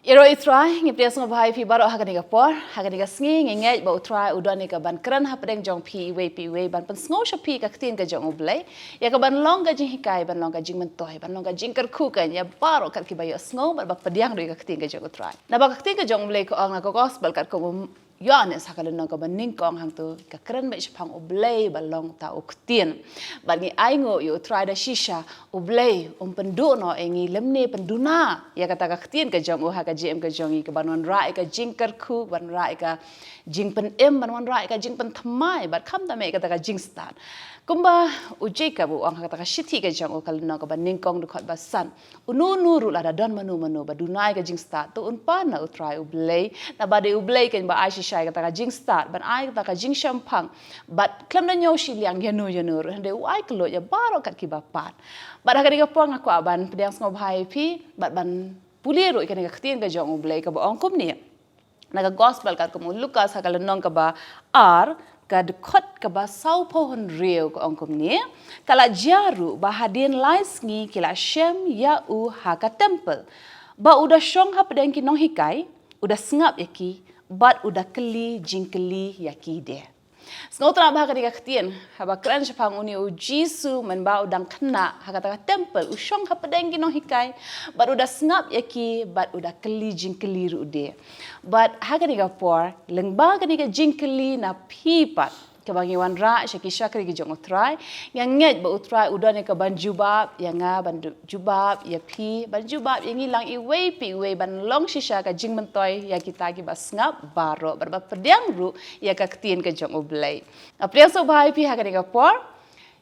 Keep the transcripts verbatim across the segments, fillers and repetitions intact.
Ïaroh ïa u Trai, ngi pdiang sngewbha ïa phi baroh ha kane ka por, ha kane ka sngi ngi ngeit ba u Trai u don ïa kaban kren hapdeng jong phi iwei pa iwei ban pynsngew sha phi ka ktien ka jong u Blei, ïa kaban long ka jinghikai, ban long ka jingmyntoi, ban long ka jingkyrkhu kein ïa baroh kat kiba ïohsngew bad ba pdiang ruh ïa ka ktien ka jong u Trai. Naba ka ktien ka jong u Blei ka ong ha ka gospel katkum u Ïoannis ha ka lynnong kaba nyngkong hangto ka kren beit shaphang u Blei ba long uta u ktien. Bad ngi ainguh ïa u Trai da shisha, u Blei um pynduh noh ïa ngi lymne pynduna ïa kata ka ktien ka jong u ha ka jingim ka jong ngi, kaban wanrah ïa ka jingkyrkhu, ban wanrah ïa ka jingpynim, ban wanrah ïa ka jingpynthymmai bad khamtam ïa kata ka jingstad. Kumba u Jakob u ong ha kata ka shithi ka jong u ka lynnong kaba nyngkong dkhot ba san, uno uno ruh lada don mano mano ba duna ïa ka jingstad, to un pan na u Trai u Blei, naba dei u Blei kein ba ai shisha ïa kata ka jingstad, ban ai kata ka jingshemphang. Bad khlem da ñiew shiliang ïano ïano ruh, hynrei u ai kylluid ïa baroh kat kiba pan. Bad ha kane ka por nga kwah ban pdiang sngewbha ïa phi bad ban pule ruh ïa kane ka ktien ka jong u Blei kaba ong kumne. Na ka gospel katkum u Lukas ha ka lynnong kaba ar, ka dkhot kaba sawphew hynriew ka ong kumne: Ka la jia ruh ba hadien lai sngi ki la shem ïa u ha ka templ, ba u da shong hapdeng ki nonghikai, u da sngap ïa ki bad u da kylli jingkylli ïa ki de. Sngewtynnat ba ha kane ka ktien, haba kren shaphang une u Jisu mynba u dang khynnah ha kata ka templ, u shong hapdeng ki nonghikai bad u da sngap ïa ki bad u da kylli jingkylli ruh de. Bad ha kane ka por, lyngba kane ka jingkylli na phi pat, kaba ngi wanrah sha ki shakri ki jong u Trai, nga ngeit ba u Trai u don ïa kaban jubab ïa nga, ban du- jubab ïa phi, ban jubab ïa ngi lang iwei pa iwei, ban long shisha ka jingmyntoi ïa kita kiba sngap baroh bad ba pdiang ruh ïa ka ktien ka jong u Blei. Nga pdiang sngewbha ïa phi ha kane ka por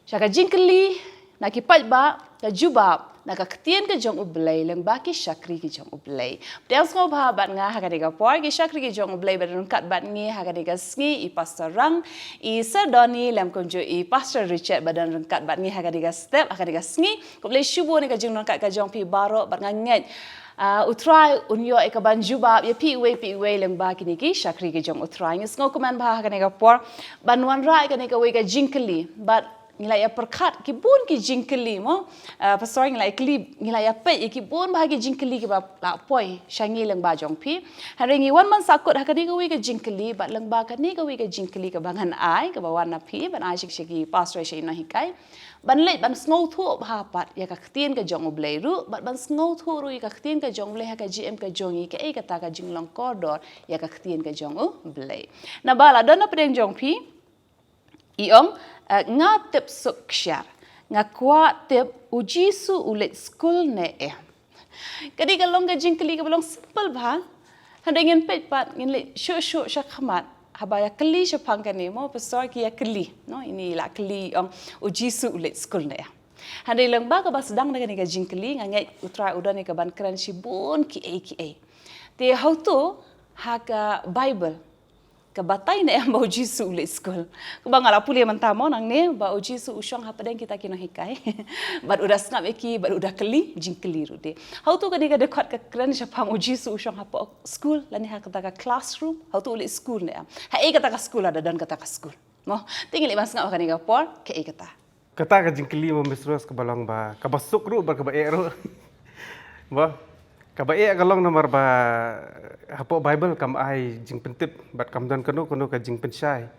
sha ka jingkylli na ki paidbah, ka jubab na ka ktien ka jong u Blei lyngba ki shakri ki jong u Blei. Pdiang sngewbha bad nga ha kane ka por, ki shakri ki jong u Blei ba don ryngkat bad ngi ha kane ka sngi, i Pastor Rang, i Sir Donny, lem kumjuh i Pastor Richard ba don ryngkat bad ngi ha kane ka step, ha kane ka sngi. Khublei shibun ïa ka jingryngkat ka jong phi baroh bad nga ngeit, ah, u Trai un ïoh ïa kaban jubab ïa phi iwei pa iwei lyngba kine ki shakri ki jong u Trai. Ngi sngewkmen ba ha kane ka por ban wanrah ïa kane kawei ka jingkylli bad ngi la ïa pyrkhat ki bun ki jingkylli mo. Ah, Pastor, ngi la ïa kylli, ngi la ïa peit ïa ki bun bah ki jingkylli kiba la poi sha ngi lyngba jong phi. Hynrei ngi wan ban sahkut ha kane kawei ka jingkylli bad lyngba kane kawei ka jingkylli kaba ngan ai, kaba wan na phi, ban ai sha ki, sha ki pastor, sha ki nonghikai, ban leit ban sngewthuh bha pat ïa ka ktien ka jong u Blei ruh bad ban sngewthuh ruh ïa ka ktien ka jong u Blei ha ka jingim ka jong ngi, kaei kata ka jinglong kordor ïa ka ktien ka jong u Blei. Naba la don hapdeng jong phi, i ong, eh, nga tip suk kshiar, nga kwah tip u Jisu u leit skul ne em. Kane ka long ka jingkylli kaba long simple bha. Hynrei ngin peit pat, ngin leit shuh shuh sha khmat, haba ïa kylli shaphang kane mo, Pastor, ki ïa kylli, no, ine i la kylli, i ong u Jisu u leit skul ne em. Hynrei lyngba kaba sdang da kane ka jingkylli, nga ngeit u Trai u don ïa kaban kren shibun kiei kiei. Te hato ha ka Bible ka batai ne em ba u Jisu u leit skul? Kaba nga la pule mynta mo nangne ba u Jisu u shong hapdeng kita ki nonghikai bad u da sngap ïa ki bad u da kylli jingkylli ruh de. Hato kane ka dkhot ka kren shaphang u Jisu u shong hapoh skul lane ha kata ka classroom? Hato u leit skul ne em? Haei kata ka skul, lada don kata ka skul? Mo, te ngin leit ban sngap ha kane ka por kaei kata. Kata ka jingkylli mo, Miss Rose, kaba long ba, kaba suk ruh bad kaba eh ruh. Ba, kaba eh ka long namar ba hapoh Bible kam ai jingpyntip bad kam don kano kano ka jingpynshai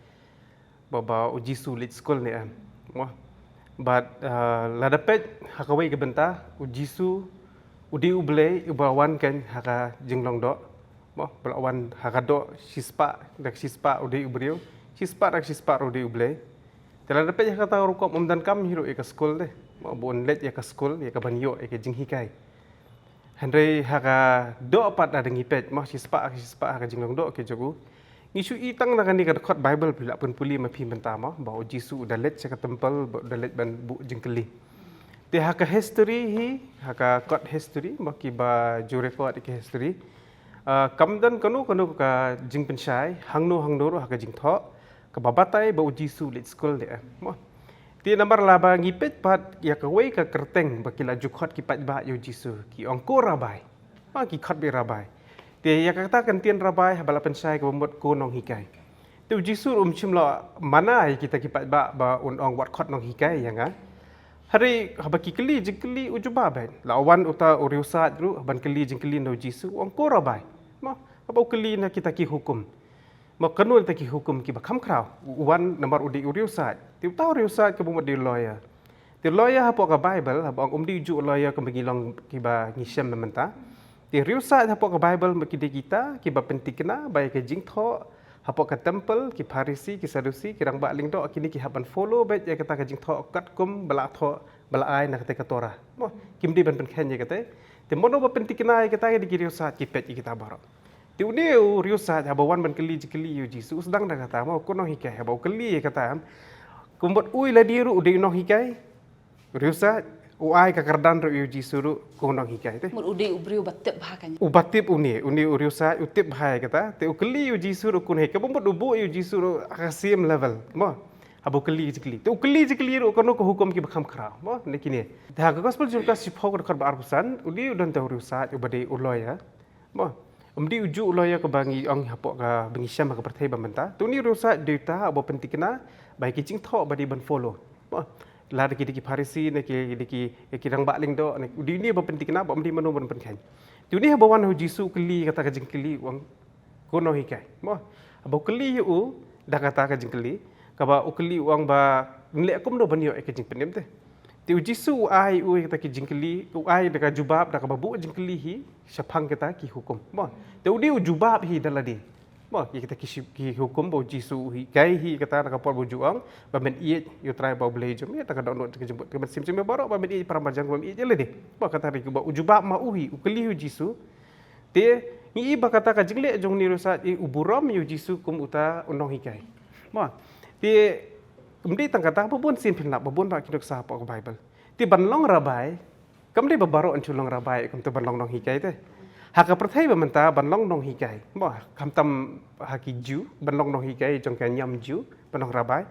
ba, ba u Jisu u leit skul ne em. Mo. Bad, ah, lada peit ha kawei ka bynta, u Jisu u dei u Blei uba wan kein ha ka jinglong doh. Mo, ba la wan ha ka doh shispah da ka shispah u dei u briew, shispah da ka shispah ruh u dei u Blei. Te lada peit ha kata ka rukom, um donkam hi ruh ïa ka skul de, mo, ba un leit ïa ka skul ïa kaban ïoh ïa ka jinghikai. Hynrei ha ka doh pat lada ngi peit, mo, shispah, shispah ha ka jinglong doh ka jong u, ngi shu i tang na kane ka dkhot Bible, phi lah pynpule ma phi mynta, mo, ba u Jisu u da leit sha ka temple, ba u da leit ban buh jingkylli. Te ha ka history hi, ha ka kot history, mo, kiba ju record ïa ka history, ah, kam don kano kano ka jingpynshai hangno hangno ruh ha ka jingthoh kaba batai ba u Jisu u leit skul ne em, mo. Te namar lada ngi peit pat ïa kawei ka kyrteng ba ki la ju khot ki paidbah ïa u Jisu, ki ong, "Ko Rabbi." Ah, ki khot beit Rabbi. Te ïa kata ka ktien Rabbi haba la pynshai kaba mut ko nonghikai. Te u Jisu um shym la mana ïa kita ki paidbah ba un ong, "Wat khot nonghikai ïa nga." Hynrei haba ki kylli jingkylli u jubab beit. La wan uta u riewsaid ruh ban kylli jingkylli na u Jisu, u ong, ko Rabai, mo, haba u kylli na kita ki hukum, mo, kano kita ki hukum kiba kham khraw? U wan namar u dei u riewsaid. Te uta u riewsaid ka bym pat dei u lawyer. Te lawyer hapoh ka Baibl, haba ong, um dei u juh u lawyer kumba ngi long kiba ngi shem mynta. Te riewsaid hapoh ka Baibl, mo, ki dei kita kiba pynthikna ba ïa ka jingthoh hapoh ka temple, ki Pharisi, ki Sadusi, ki rangbah lyngdoh, kine ki hap ban follow beit ïa kata ka jingthoh katkum ba la thoh, ba la ai na kata ka Torah. Mo, kim dei ban pynkheiñ ïa kata. Te mano ba pynthikna ïa kata, ïa ki riewsaid ki peit ïa kita baroh. Te une u riewsaid haba wan ban kylli jingkylli ïa u Jisu, u sdang da kata, mo, ko nonghikai. Haba u kylli ïa kata, kumba u ïa lade ruh u dei u nonghikai, u riewsaid, u ai ka kyrdan ruh ïa u Jisu ruh ko nonghikai te. Mut u dei u briew ba tip bha ka. U ba tip une, une u riewsaid, u tip bha ïa kata. Te u kylli ïa u Jisu ruh ko nonghikai, ba mut u buh ïa u Jisu ruh ha ka same level, mo. Haba u kylli jingkylli. Te u kylli jingkylli ruh kano ka hukum kiba kham khraw, mo, na kine. Te ha ka Gospel jong u Lukas shiphew ka dkhot ba arphew san, u dei u don uta u riewsaid uba dei u lawyer. Mo, um dei u juh u lawyer kaba ngi ong hapoh kaba ngi shem ha ka pyrthei ba mynta. Te une u riewsaid u dei uta uba pynthikna ba ïa ki jingthoh ba dei ban follow. Mo, la da ki, da ki Pharisi ne ki, da ki, da ki rangbah lyngdoh ne, u dei une uba pynthikna ba um dei mano ban pynkheiñ. Te une haba wan ha u Jisu u kylli kata ka jingkylli, u ong, ko nonghikai. Mo, haba u kylli ïa u da kata ka jingkylli, kaba u kylli u ong ba ngin leh kumno ban ïoh ïa ka jingpynim te. Te u Jisu u ai ïa u ïa kata ki jingkylli, u ai da ka jubab da kaba buh jingkylli hi shaphang kita ki hukum. Mo, te u dei u jubab hi da lade. Mo, ïa kita ki shi-, ki hukum ba u Jisu u hikai hi, kata na ka por ba u ju ong ba men ïeit ïa u Trai ba u Blei jong me da ka dohnud, da ka jingmut, da ka mynsiem jong me baroh, ba men ïeit para marjan, ba men ïeit ïa lade. Mo, kata dei kaba u jubab ma u hi, u kylli hi u Jisu. Te ngi i ba kata ka jingleh jong une u riewsaid, i u burom ïa u Jisu kum uta u nonghikai. Mo, te ym dei tang kata, ba bun sien phin lap, ba bun bah ki nuksa hapoh ka Baibl. Te ban long rabai, kam dei ba baroh yn shu long rabai kumta ban long nonghikai te. Ha ka pyrthei ba mynta ban long nonghikai, mo, khamtam ha ki Jiw, ban long nonghikai jong ka niam Jiw, ban long rabai,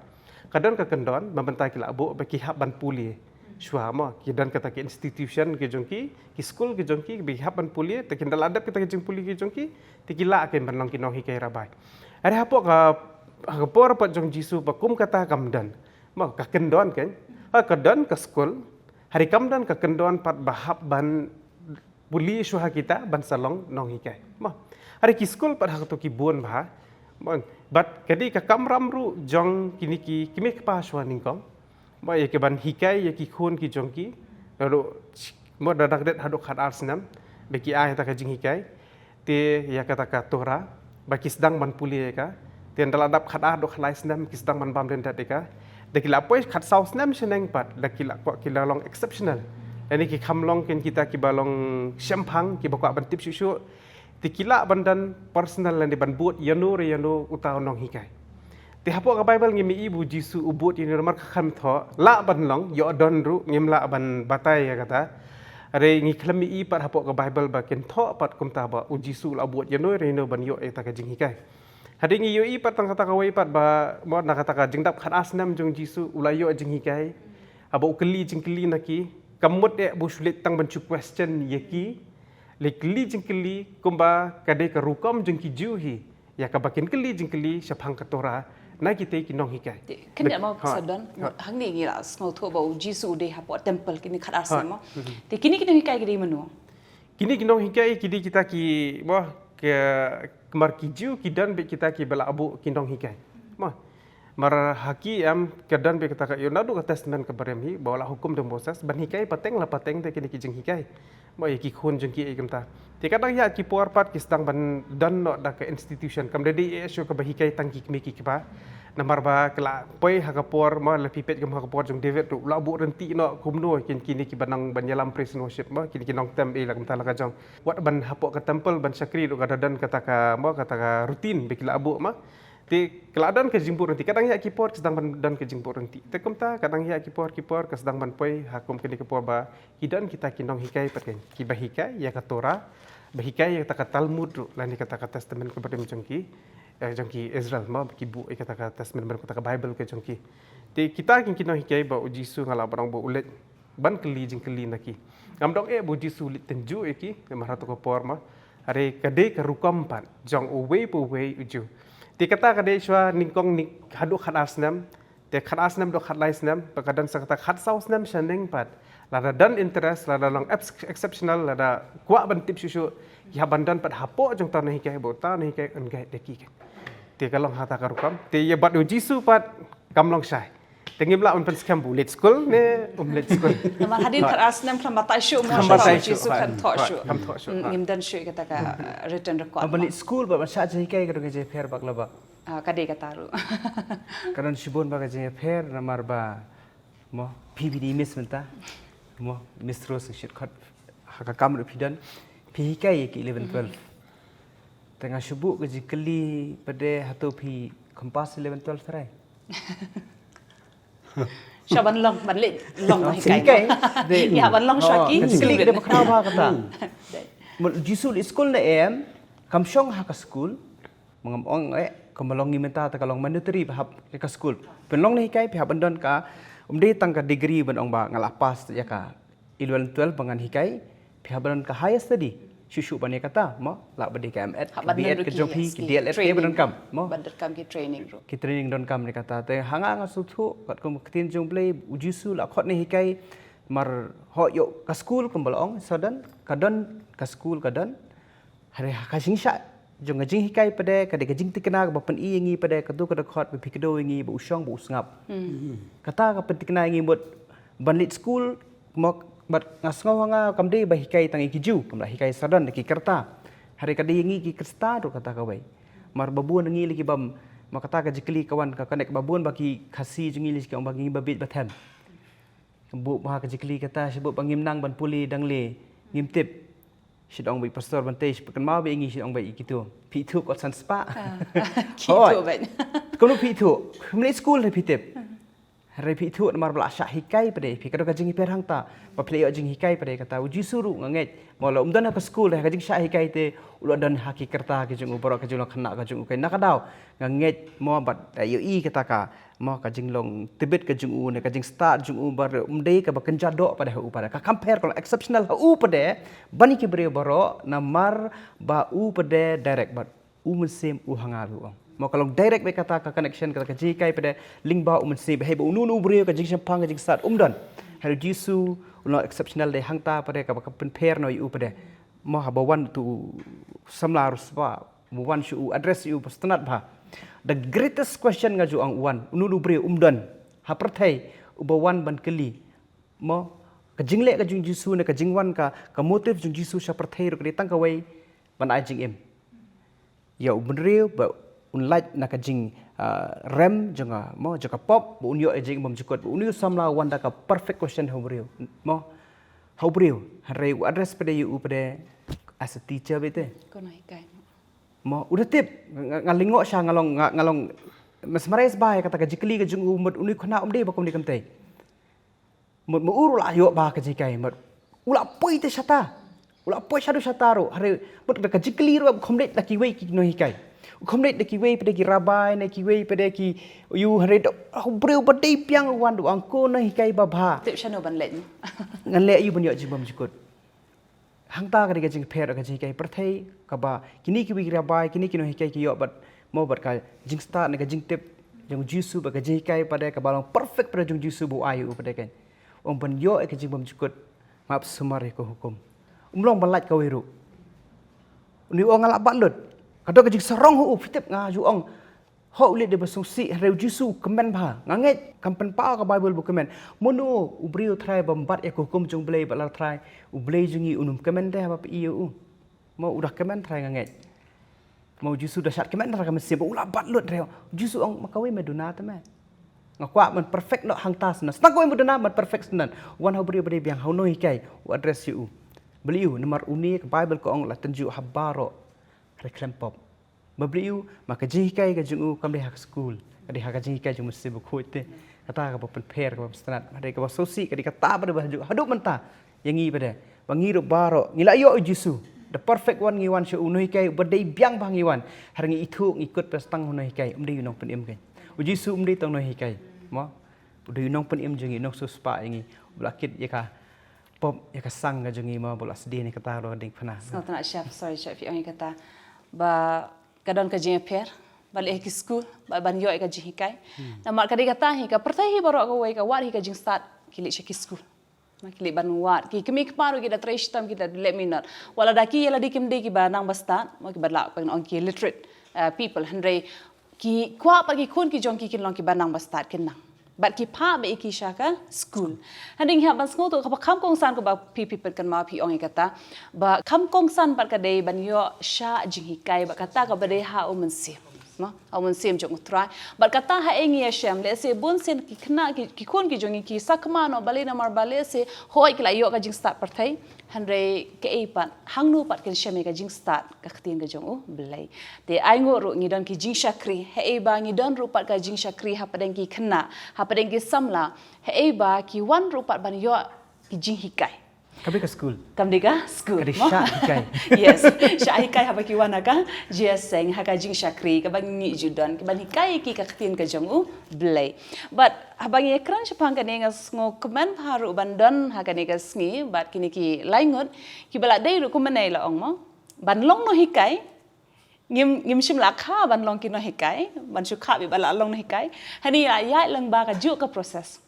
ka don ka kyndon ba mynta ki la buh ba ki hap ban pule shuwa, mo, ki don kata ki institution ki jong ki, ki skul ki jong ki, ba ki hap ban pule, te ynda la dep kata ki jingpule ki jong ki, te ki lah kein ban long ki nonghikai rabai. Hynrei hapoh ka, ha ka por pat jong u Jisu ba kum kata kam don. Mo, ka kyndon kein. Ha, ka don ka skul. Hynrei kam don ka kyndon pat ba hap ban pule shuwa ha kita ban sa long nonghikai. Mo, hynrei ki skul pat ha kato ki bun bha. Mo, bad ka dei ka kamram ruh jong kine ki kmie kpa shuwa nyngkong, mo, ïa ki ban hikai ïa ki khun ki jong ki. Naduh, mo, da dak det haduh khat ar snem, ba ki ai kata ka jinghikai. Te ïa kata ka Torah, ba ki sdang ban pule ïa ka. Te ynda la dap khat ar haduh khat lai snem ki sdang ban bam lyndet ïa ka. Da ki la poi khat saw snem shaneng pat, da ki la kwah, ki la long exceptional. Lane ki kham long kein kita kiba long shemphang, kiba kwah ban tip shuh shuh. Te ki lah ban don personal lane ban bud ïano re ïano uta u nonghikai. Te hapoh ka Baibl ngim i ba u Jisu u bud ïano re namar ka kham thoh, lah ban long, ïoh don ruh, ngim lah ban batai ïa kata. Hynrei ngi khlem i pat hapoh ka Baibl ba kin thoh pat kumta ba u Jisu u la bud ïano re ïano ban ïoh ïa kata ka jinghikai. Hynrei ngi ïohi pat tang kata kawei pat ba, mo, na kata ka jingdap khat ar snem jong u Jisu u la ïoh jinghikai. Haba u kylli jingkylli na ki, kam mut eh ba u shu leit tang ban shu question ïa ki. Leit kylli jingkylli kumba ka dei ka rukom jong ki Jiw hi, ïa kaba kin kylli jingkylli shaphang ka Torah na kitei ki nonghikai. Te, kyndiah mo, ha, sa don, ha, hangne ngi la sngewthuh ba u Jisu u dei hapoh temple kine khat ar snem mo. Te kine ki nonghikai ki dei mano? Kine ki nonghikai ki dei kita ki, mo, ka, namar ki Jiw ki don beit kita kiba la buh ki nonghikai. Mo, namar ha ki em ka don beit kata ka, ïoh naduh ka Testament kaba Rim hi, ba u la hukum da u Moses ban hikai pateng la pateng da kine ki jinghikai. Mo, ïa ki khun jong ki ïa kumta. Te ka dang ïaid ki por pat ki sdang ban don noh da ka institution. Kam da dei eh shuh kaba hikai tang ki kmie ki kpa. Namar ba ki la poi ha ka por, mo, la phi peit kum ha ka por jong u David ruh, u la buh rynti noh kumno kin kine kiba nang ban ïalam praise and worship, mo, kine ki nongtem eh la kumta la ka jong. Wat ban hapoh ka temple ban shakri ruh ka da don kata ka, mo, kata ka routine ba ki la buh, mo. Te ka la don ka jingbuh rynti, ka dang ïaid ki por ka sdang ban don ka jingbuh rynti. Te kumta ka dang ïaid ki por ki por ka sdang ban poi ha kum kane ka por ba ki don kita ki nonghikai pat kein, kiba hikai ïa ka Torah, ba hikai ïa kata ka Talmud ruh, lane kata ka Testament kaba Rim jong ki, eh, jong ki Israel, mo, ba ki buh ïa kata ka Testament, ba kata ka Baibl ka jong ki. Te kita kein ki nonghikai ba u Jisu nga lah ban ong ba u leit ban kylli jingkylli na ki. Ngam dang eh ba u Jisu u leit tynjuh ïa ki, namar hato ka por, mo. Hynrei ka dei ka rukom pat jong uwei pa uwei u Jiw. Te kata ka dei shuwa nyngkong nyng-, haduh khat ar snem, Te khatar snem, do khatlai snem, pat ka don sa kata khatsaw snem shaneng pat. Lada don interest, lada long ex-, exceptional, lada kwah ban tip shuh shuh, ïa ban don pat hapoh jong uta u nonghikai, ba uta u nonghikai un guide da ki. Te ka long ha kata ka rukom. Te ïa bad u Jisu pat kam long shai. Te ngim lah ban pynskhem ba u leit skul ne um leit skul. Namar hadien khatar snem khlem batai shuh mo, kam batai shuh, Jisu khlem thoh shuh. Kam thoh shuh. Ngim don shuh kata ka, uh, written record. Ban leit skul bad ban shah jinghikai ka don ka jingpher bak la ba. Ah, ka dei kata ruh. Ka don shibun ba ka jingpher namar ba mo, phi bidi miss mynta. Mo, Miss Rose, shit khot. Ha ka kam ruh phi don. Phi hikai ïa ki eleven twelve. Te nga shu buh ka jingkylli pat de, hato phi kham pass eleven twelve trai? Sha ban long, ban leh long hikai. Hikai. Ïa ban long sha ki. Ka jingkylli ka dei ba khraw ba kata. Mo, Jisu leit skul ne em, kam shong ha ka skul. Mo, ngam ong eh, ka long ngi mynta te ka long mandatory ba hap ka skul. Pynlong ne hikai, phi hap ban don ka, um dei tang ka degree ban ong ba nga la pass ïa ka eleven twelve ba ngan hikai, phi hap ban don ka higher study. Shuh shuh ban ïa kata, mo, lah ba dei ka M.Ed, B.Ed ka jong phi, ki D.El.Ed, ki ban don kam, mo. Ban don kam ki training ruh. Ki training don kam ne kata. Te ha nga nga sngewthuh, katkum ka ktien jong u Blei, u Jisu la khot ne hikai, mar hooid ïoh ka skul kumba la ong, sa don, ka don, ka skul ka don, hynrei ha ka jingshah jong ka jinghikai pat de, ka dei ka jingthikna kaba pyni ïa ngi pat de, kato ka dkhot ba phi kdew ïa ngi ba u shong ba u sngap. Kata ka pynthikna ïa ngi mut ban leit skul, mo, bad nga sngew ha nga kam dei ba hikai tang ïa ki Jiw, kam lah hikai sa don da ki Khristan. Hynrei ka dei ïa ngi ki Khristan ruh kata kawei. Mar ba bun ngi lei ki bym, mo, kata ka jingkylli ka wan ka connect ba bun ba ki Khasi jong ngi lei ki ong ba ngi ba bit ba them. Buh ba ka jingkylli kata, shu buh ba ngim nang ban pule dang le, ngim tip. Shu ong ba i pastor ban tei, shu kynmaw ba i ngi shu ong ba i kito. Phi ithuh kot san spah. Ki ithuh ban. Kumno phi ithuh? Mlei skul phi tip. Hynrei phi ithuh namar ba la shah hikai pat de, phi ka don ka jinghikai hangta. Ba phi la ïoh jinghikai pat de kata. U Jisu ruh nga ngeit. Mo la um don ha ka skul, ha ka jingshah hikai te, u la don ha ki Khristan ki jong u baroh ka jinglong khynnah ka jong u kai na ka daw. Nga ngeit mo bad ïohi kata ka. Mo ka jinglong tbit ka jong u ne ka jingstad jong u ba um dei kaba kynja doh pat de ha u pat de. Ka compare ka long exceptional ha u pat de. Ban ki briew baroh namar ba u pat de direct bad u Mynsiem u ha nga ruh ong. Mo ka long direct bad kata ka connection kata ka jinghikai pat de lyngba u Mynsiem ba hei ba u nu u briew ka jingshemphang ka jingstad um don. Hynrei u Jisu u long exceptional de hangta pat de kaba ka pynpher noh ïa u pat de. Mo haba wan uto u samla ruspah. Mo wan shu u address ïa u ba sngewtynnat bha. The greatest question nga ju ong u wan, u nu u briew um don ha pyrthei uba wan ban kylli. Mo ka jingleh ka jong u Jisu ne ka jingwan ka, ka motive jong u Jisu sha pyrthei ruh ka dei tang kawei ban ai jingim. Ïa u bynriew ba un lait na ka jing, ah, rem jong ka, mo, jong ka pop, ba un ïoh ïa jingim bymjukut, ba un ïoh samla u wan da ka perfect question ha u briew. Mo ha u briew, hynrei u address pat de ïa u pat de as a teacher beit te. Ko nonghikai. Mo, u da tip, nga, nga lyngngoh sha nga long, nga, nga long mesmerize bha ïa kata ka jingkylli ka jong u mut une u khynnah um dei ba kumne kumtei. Mut mo u ruh la ïoh bha ka jinghikai, mut u la poi te shata. U la poi shaduh shata ruh, hynrei mut ka jingkylli ruh u kham leit da kiwei ki nonghikai. U kham leit da kiwei pat de ki rabbi ne kiwei pat de ki ïu hynrei da u briew ba dei biang u wan da u ong ko nonghikai babha. Tip shano ban leit. Ngan leh ïa u ban ïoh jingbymjukut. Hangta ka dei ka jingpher ka jinghikai pyrthei, kaba kine kiwei ki rabbi, kine ki nonghikai ki ïoh bad mo bad ka jingstad ne ka jingtip jong u Jisu bad ka jinghikai pat de kaba long perfect pat de jong u Jisu ba u ai u pat de kan. Ong ban ïoh ïa ka jingbymjukut, map sumar ïa ka hukum. Um long ban lait kawei ruh. Une u ong nga lah bat lut. Ka don ka jingsarong ha u, phi tip nga ju ong. Hooid u leit da ba sngewsih, hynrei u Jisu u kmen bha. Nga ngeit, kam pynpaw ka Baibl ba u kmen. Mano u briew trai bym bat ïa ka hukum jong u Blei bad la trai, u Blei jong ngi un ym kmen te haba phi ïohi ïa u. Mo u da kmen trai nga ngeit. Mo u Jisu da shad kmen trai ka mynsiem ba u la bat lut trai. U Jisu ong ma kawei me duna te me. Nga kwah ban perfect noh hangta shen. Sdang kawei me duna ban perfect shen. Wan ha u briew ba dei biang ha u nonghikai, u address ïa u. Balei u, namar une ka Baibl ka ong la tynjuh ha baroh. Hynrei khlem pop. Balei u, ma ka jinghikai ka jong u kam dei ha ka skul, ka dei ha ka jinghikai jong u Mynsiem Bakhuid te. Kata kaba pynpher kaba sngewtynnat, ma dei kaba sngewsih, ka dei kata ba dei ba haduh, haduh mynta. Ïa ngi pat de, ba ngi ruh baroh ngi la ïoh u Jisu. The perfect one ngi wan sha u, u nonghikai uba dei biang ba ngi wan. Hynrei ngi ithuh ngi kut pat tang u nonghikai, um dei u nongpynim kein. U Jisu um dei tang u nonghikai. Mo, u dei u nongpynim jong ngi, u nongsiewspah ïa ngi. U la kit ïa ka pop ïa ka sang ka jong ngi mo, ba u la sdien ïa kata ruh ka diengphna. Sngewtynnat shap, sorry shap, phi ong ïa kata. Ba ka don ka jingïapher, Ba leh ha ki skul, ba ban ïoh ïa ka jinghikai. Namar ka dei kata hi ka pyrthei hi baroh kawei ka wad hi ka jingstad ki leit sha ki skul. Ki leit ban wad, ki kmie kpa ruh ki da trei shitom ki da leh minot. Wat la da ki ïa lade kim dei kiba nang bastad, mo kiba lah ban ong ki literate uh, people. Hynrei ki kwah pat ki khun ki jong ki kin long kiba nang bastad kin nang. Bad ki phah beit ïa ki sha ka skul. Hadien hap ban sngewthuh kaba kham kongsan kaba phi phi pynkynmaw phi ong ïa kata. Ba kham kongsan bad ka dei ban ïoh sha jinghikai bad kata kaba dei ha u mynsiem. Mo, ha u mynsiem jong u Trai. Bad kata ha ïing ïa shem, lehse bun sien ki khynnah ki, ki khun ki jong ngi ki sakma noh balei namar ba lehse hooid ki la ïoh ka jingstad pyrthei. Hynrei kaei pat, hangno pat kin shem ïa ka jingstad ka ktien ka jong u Blei. Te ai nguh ruh ngi don ki jingshakri, haei ba ngi don ruh pat ka jingshakri hapdeng ki khynnah, hapdeng ki samla, haei ba ki wan ruh pat ban ïoh ki jinghikai. Kam dei ka skul. Kam dei ka skul. Ka dei mo? Shah hikai. Yes. Shah hikai haba ki wan ha ka jingïaseng, ha ka jingshakri, kaba ngi ju don, kaban hikai ki ka ktien ka jong u Blei. Bad haba ngi kren shaphang kane nga sngewkmen bha ruh ban don ha kane ka sngi, bad kine ki lai ngut, kiba la dei ruh kumne la ong mo. Ban long nonghikai, ngim, ngim shym la kha ban long ki nonghikai, ban shu kha beit ba la long nonghikai. Hangne la ïaid lang ba ka juh ka process.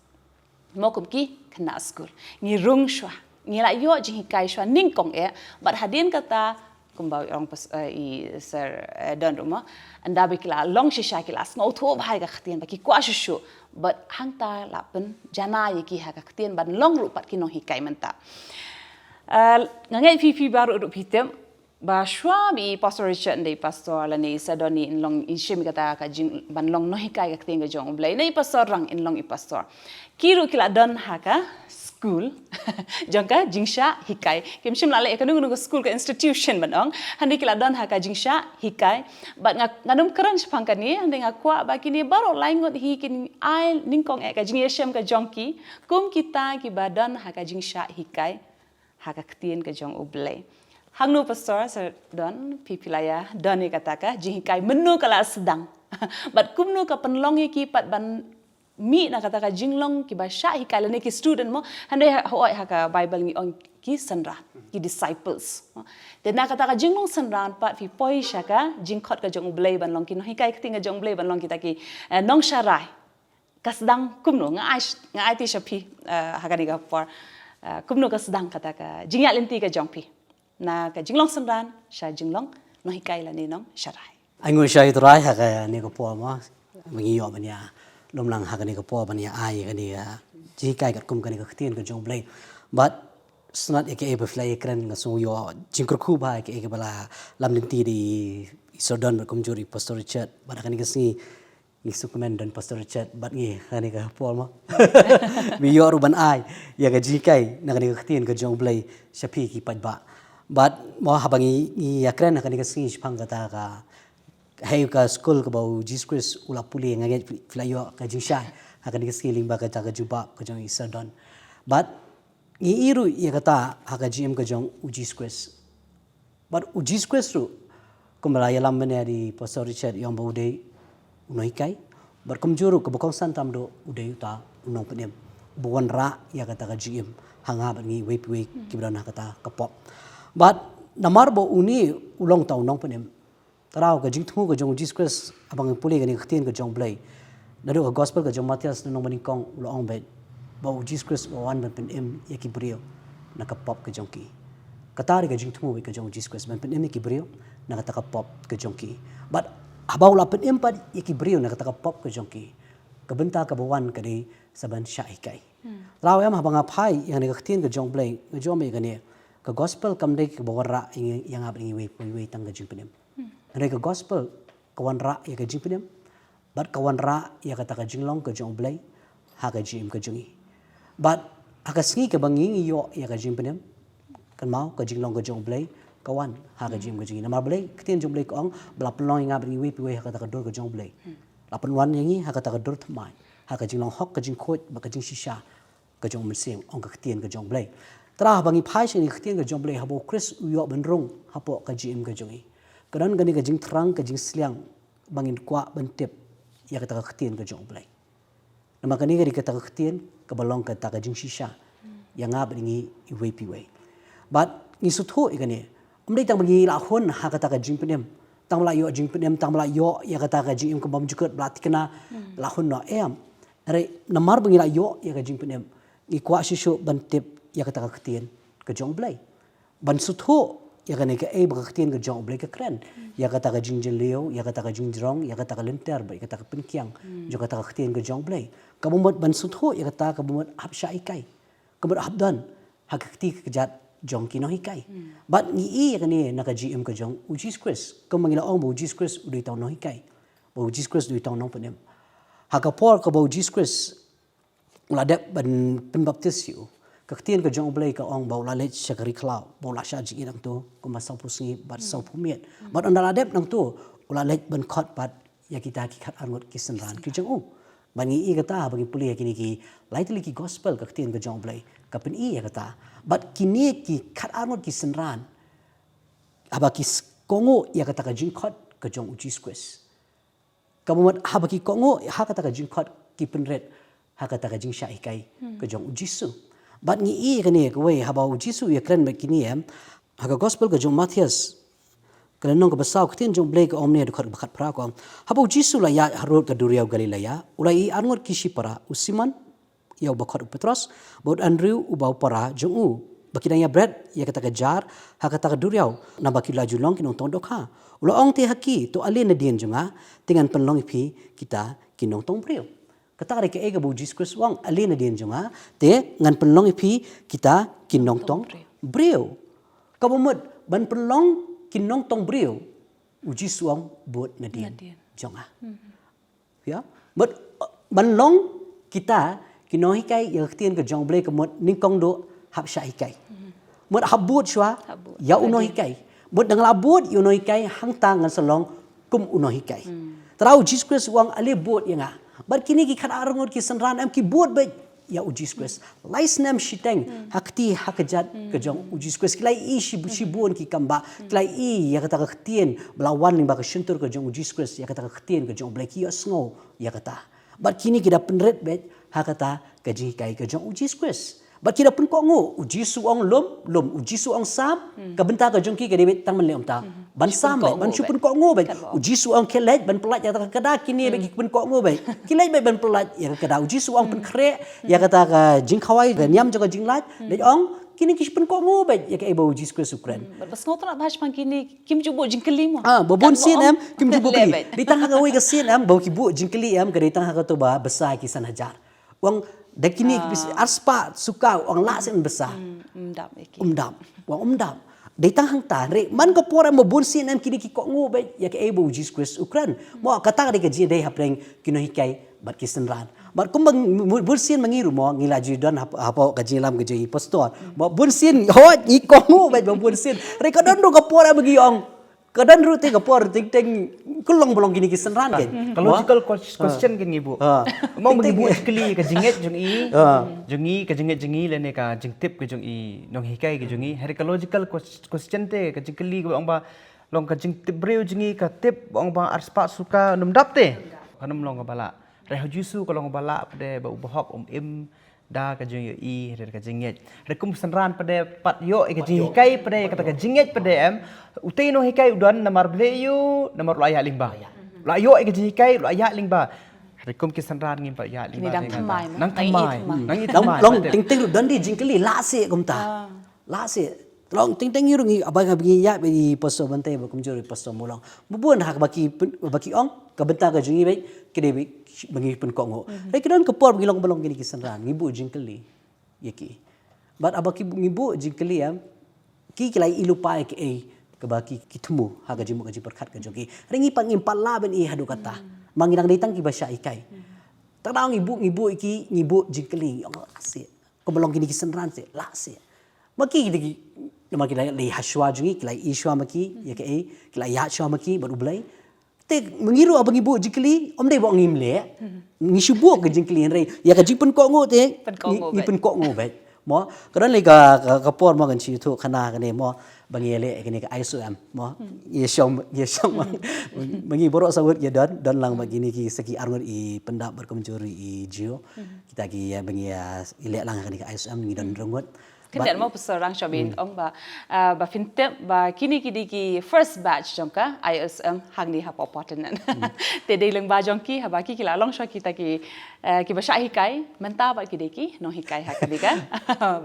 Mo kum ki khynnah skul. Ngi rung shuwa. Ngi la ïoh jinghikai shuwa nyngkong eh. Bad hadien kata kumba u ong pas, eh, i Sir, eh, Don ruh mo. Ynda ba ki la long shisha ki la sngewthuh bha ïa ka ktien ba ki kwah shuh shuh. Bad hangta la pynjanai ïa ki ha ka ktien ban long ruh pat ki nonghikai mynta. Eh, nga ngeit phi phi baroh ruh phi tip. Ba shuwa ba i Pastor Richard, ynda i Pastor lane i Sir Don in long in shim kata ka jing ban long nonghikai ka ktien ka jong u Blei. Ynda i Pastor Rang in long i Pastor. Ki ruh ki la don ha ka skul jong ka jingshah hikai. Kim shym la leh kano kano ka skul ka institution ban ong. Hangne ki la don ha ka jingshah hikai. Bad nga, ngan ym kren shaphang kane, hangne nga kwah ba kine baroh lai ngut hi kin ai nyngkong eh ka jingïashem ka jong ki. Kum kita kiba don ha ka jingshah hikai. Ha ka ktien ka jong u Blei. Hangno Pastor Sir Don, phi phi la ïa don ïa kata ka jinghikai mynno ka la sdang. Bad kumno ka pynlong ïa ki pat ban mih na kata ka jinglong kiba shah hikai lane ki student mo, hynrei ha, hooid ha ka Bible ngi ong ki synran, ki disciples. Te na kata ka jinglong synran pat phi poi sha ka jingkhot ka jong u Blei ban long ki nonghikai ktien ka jong u Blei ban long kita ki, eh, nongsharai. Ka sdang kumno, nga ai, nga aiti sha phi, eh, ha kane ka por. Eh, kumno ka sdang kata ka jingïaid lynti ka jong phi. Na ka jinglong synran, sha jinglong nonghikai lane nongsharai. Ai nguh sha u Trai ha kane ka por mo. Ba ngi ïoh ban ïa lum lang ha kane ka por ban ïa ai kane ka jinghikai katkum kane ka ktien ka jong u Blei. Bad Snat ïa kaei ba phi la ïakren nga sngew ïoh jingkyrkhu bha ïa kaei kaba la lam lynti da i Sir Don bad kumjuh i Pastor Richard bad ha kane ka sngi ngi sngewkmen don Pastor Richard bad ngi ha kane ka por mo. Ba ïoh ruh ban ai ïa ka jinghikai na kane ka ktien ka jong u Blei sha phi ki paidbah. Bad mo haba ngi, ngi ïakren ha kane ka sngi shaphang kata ka hei ka skul kaba u Jisu Khrist u la pule nga ngeit phi la ïoh ka jingshai ha kane ka sngi lyngba kata ka jubab ka jong i Sir Don. Bad ngi i ruh ïa kata ha ka jingim ka jong u Jisu Khrist. Bad u Jisu Khrist ruh kumba la ïalam mynne da i Pastor Richard i ong ba u dei u nonghikai. Bad kumjuh ruh kaba kongsan tam duh u dei uta u nongpynim uba wanrah ïa kata ka jingim ha nga bad ngi iwei pa iwei kiba don ha kata ka pop. Bad namar ba une u long uta u nongpynim. Trai ka jingthmu ka jong u Jisu Khrist haba ngi pule kane ka ktien ka jong u Blei. Naduh ka gospel ka jong u Mathaios lynnong ba nyngkong u la ong beit ba u Jisu Khrist u wan ban pynim ïa ki briew na ka pop ka jong ki. Kata ka jingthmu ka jong u Jisu Khrist ban pynim ïa ki briew na kata ka pop ka jong ki. Bad haba u la pynim pat ïa ki briew na kata ka pop ka jong ki. Ka bynta kaba wan ka dei sa ban shah hikai. Trai em haba nga phai ïa kane ka ktien ka jong u Blei nga jom ïa kane ka gospel kam dei kaba wanrah ïa nga bad ngi iwei pa iwei tang ka jingpynim. Hynrei ka gospel ka wanrah ïa ka jingpynim bad ka wanrah ïa kata ka jinglong ka jong u Blei ha ka jingim ka jong ngi. Bad ha ka sngi kaba ngi ïoh ïa ka jingpynim kynmaw ka jinglong ka jong u Blei ka wan ha ka jingim ka jong ngi. Namar Blei ka ktien jong u Blei ka ong ba la pynlong ïa nga bad ngi iwei pa iwei ha kata ka dur ka jong u Blei. La pynwan ïa ngi ha kata ka dur thymmai ha ka jinglong hok ka jingkhuid bad ka jingshisha ka jong u Mynsiem ong ka ktien ka jong u Blei. Trai haba ngi phai sha kane ka ktien ka jong u Blei haba u Khrist u ïoh ban rung hapoh ka jingim ka jong ngi. Ka don kane ka jingthrang ka jingsliang ba ngin kwah ban tip ïa kata ka ktien ka jong u Blei. Namar kane ka dei kata ka ktien kaba long kata ka jingshisha ïa nga bad ngi iwei pa iwei. Bad ngi sngewthuh ïa kane. Ym dei tang ba ngi la hun ha kata ka jingpynim. Tang ba la ïoh jingpynim, tang ba la ïoh ïa kata ka jingim kaba bymjukut, ba la thikna, la hun noh, em. Hynrei namar ba ngi la ïoh ïa ka jingpynim, ngi kwah shuh shuh ban tip ïa kata ka ktien ka jong U Blei. Ban sngewthuh ïa kane kaei ba ka ktien ka jong U Blei ka kren. Ïa kata ka jingjylliew, ïa kata ka jingjrong, ïa kata ka lynter, bad ïa kata ka pynkiang jong kata ka ktien ka jong U Blei. Kaba mut ban sngewthuh ïa kata kaba mut hap shah hikai, kaba mut hap don ha ka kti ka kjat jong ki nonghikai. Bad ngi i ïa kane na ka jingim ka jong U Jisu Khrist. Kumba ngi la ong ba U Jisu Khrist u dei tang u nonghikai, ba U Jisu Khrist u dei tang u nongpynim. Ha ka por kaba U Jisu Khrist u la dep ban pynbaptis ïa u, ka ktien ka jong U Blei ka ong ba u la leit sha ka ri khlaw, ba u la shah jingim nangto kumba sawphew sngi bad sawphew miet. Bad ynda la dep nangto, u la leit ban khot pat ïa kita ki khatar ngut ki synran ki jong u. Bad ngi i kata haba ngi pule ïa kine ki lai tylli ki gospel, ka ktien ka jong U Blei ka pyni ïa kata. Bad kine ki khatar ngut ki synran, haba ki s-, kohnguh ïa kata ka jingkhot ka jong U Jisu Khrist. Kaba mut haba ki kohnguh ha kata ka jingkhot, ki pynrit ha kata ka jingshah hikai ka jong U Jisu. Bad ngi i kane kawei, haba U Jisu u ïakren bad kine, em, ha ka gospel ka jong u Mathaios, ka lynnong kaba saw, ka ktien jong U Blei ka ong mynne, dkhot ba khatphra ka ong: Haba U Jisu u la ïaid harud ka duriaw Galilea, u la ïohi arngut ki shipara, u Simon, ïa uba khot u Petros, bad u Andriu uba u para jong u, ba ki dang ïabret ïa kata ka jar ha kata ka duriaw, naba ki la ju long ki nongtong dohkha. U la ong te ha ki: To ale nadien jong nga, te ngan pynlong ïa phi kita ki nongtong briew. Kata ka dei kaei kaba U Jisu Khrist u ong: Ale nadien jong nga, te ngan pynlong ïa phi kita ki nongtong briew. Kaba mut ban pynlong ki nongtong briew, U Jisu u ong bud nadien jong nga. Ïa, bad, uh, ban long kita ki nonghikai ïa ka ktien ka jong U Blei, ka mut nyngkong duh hap shah hikai. Mut hap bud shuwa ïa u nonghikai. Mut da nga la bud ïa u nonghikai, hangta ngan sa long kum u nonghikai. Te U Jisu Khrist u ong ale bud ïa nga. Bad kine ki khatar ngut ki synran, em, ki bud beit ïa U Jisu Khrist lai snem shiteng, ha kti ha kjat ka jong U Jisu Khrist. Ki la ïohi shi, shibun ki kam ba, ki la ïohi ïa kata ka ktien ba la wan lyngba ka shyntur ka jong U Jisu Khrist, ïa kata ka ktien ka jong U Blei, ki ïohsngew ïa kata. Bad kine ki da pynrit beit ha kata ka jinghikai ka jong U Jisu Khrist. Bad ki da pynkohnguh, U Jisu u ong lum, lum, U Jisu u ong sam, ka bynta ka jong ki ka dei beit tang ban leh kumta. Ban sam beit, ban shu pynkohnguh beit. U Jisu u ong khie leit ban pyllait ïa kata ka kada, kine beit ki pynkohnguh beit. Khie leit beit ban pyllait ïa ka kada. U Jisu u ong pynkhreh ïa kata ka jingkhawai, ka niam jong ka jinglait. Leit ong, kine ki shu pynkohnguh beit ïa kaei ba U Jisu Khrist u kren. Bad ba sngewtynnat bha shaphang kine, kim ju buh jingkylli mo. Ah, ba bun sien, em, kim ju buh kylli. Dei tang ha kawei ka sien, em, ba ki buh jingkylli, em, ka dei tang ha kato ba bsa ki san hajar. U ong da kine ki bsa arspah suka, u ong lah sien bsa. Um dap ïa ki. Um dap. U ong um dap. Dei tang hangta, hynrei man ka por, em, ba bun sien, em, kine ki kohnguh beit ïa kaei ba U Jisu Khrist u kren. Mo, kata ka dei ka jingïadei hapdeng ki nonghikai bad ki synran. Bad kumba ngi, bun sien ma ngi ruh mo, ngi la ju don hap-, hapoh ka jingïalam ka jong i pastor. Mo, bun sien, hooid, ngi kohnguh beit ba bun sien. Hynrei ka don ruh ka por, em, ba ngi ong, ka don ruh te ka por, teng teng ka long ba long kine ki synran kein. Ka logical ques-, question kein ngi buh. Mo, ngi buh jingkylli ka jingngeit jong i, jong i, ka jingngeit jong i lane ka jingtip ka jong i nonghikai ka jong i. Hynrei ka logical ques-, question te, ka jingkylli ka ong ba long ka jingtip briew jong i, ka tip ba ong ba arspah suka nym dap te, ka nym long kaba lah. Hynrei ha U Jisu ka long kaba lah pat de ba u bahok um im da ka jingïohi, hynrei ka jingngeit. Hynrei kum synran pat de pat ïoh ïa ka jinghikai pat de, kata ka jingngeit pat de, em. Utei u nonghikai u don namar ba leh ïa u, namar u la ïaid lyngba. U la ïoh ïa ka jinghikai, u la ïaid lyngba. Hynrei kum ki synran ngim pat ïaid lyngba. Nang thymmai, nang thymmai. Nang i thymmai. Long teng teng ruh don de jingkylli, lah seh kumta. Lah seh. Long teng teng ngi ruh ngi, haba ngi ïaid bad i Pastor Bantei bad kumjuh i Pastor Mulong. Ba bun ha kaba ki pyn-, ba ki ong, ka bynta ka jong ngi beit, ka dei beit ba ngi pynkohnguh. Hynrei ka don ka por ba ngi long ba long kine ki synran, ngi buh jingkylli ïa ki. Bad haba ki, ngi buh jingkylli, em, ki, ki la ïohi lypa ïa kaei kaba ki, ki thmu ha ka jingmut ka jingpyrkhat ka jong ki. Hynrei ngi pat ngim pat lah ban ïohi haduh katta. Ma ngi dang dei tang kiba shah hikai. Tang da ngi buh, ngi buh ïa ki, ngi buh jingkylli, ngi ong lah seh. Kumba long kine ki synran seh, lah seh. Ma ki, ki, ki, namar ki la, la ïohi shuwa jong ngi, ki la ïohi shuwa ma ki ïa kaei, ki la ïaid shuwa ma ki bad U Blei. Te ma ngi ruh haba ngi buh jingkylli, ym dei ba ngim leh. Ngi shu buh ka jingkylli, hynrei ïa ka jingpynkohnguh te, ngi pynkohnguh beit. Mo, ka don lei ka, ka, ka por mo kan shu ïathuh khana kane mo, ba ngi ïaleh kane ka I S O M mo. Ïa shong, ïa shong mo. Ma ngi baroh sawut ïa don, don lang bad kine ki sa ki arngut i Pyndap bad kumjuh i Jio. Kita ki, ïa, ba ngi ïaleh lang kane ka I S O M, ngi don hynriew ngut. Khyndiat mo Pastor Rang Shobin ong ba, ah, ba phin tip ba kine ki dei ki first batch jong ka I S M hangne hapoh Portland. Te dei lyngba jong ki haba ki ki la long shuwa kita ki, eh, kiba shah hikai mynta ba ki dei ki nonghikai ha ka dei ka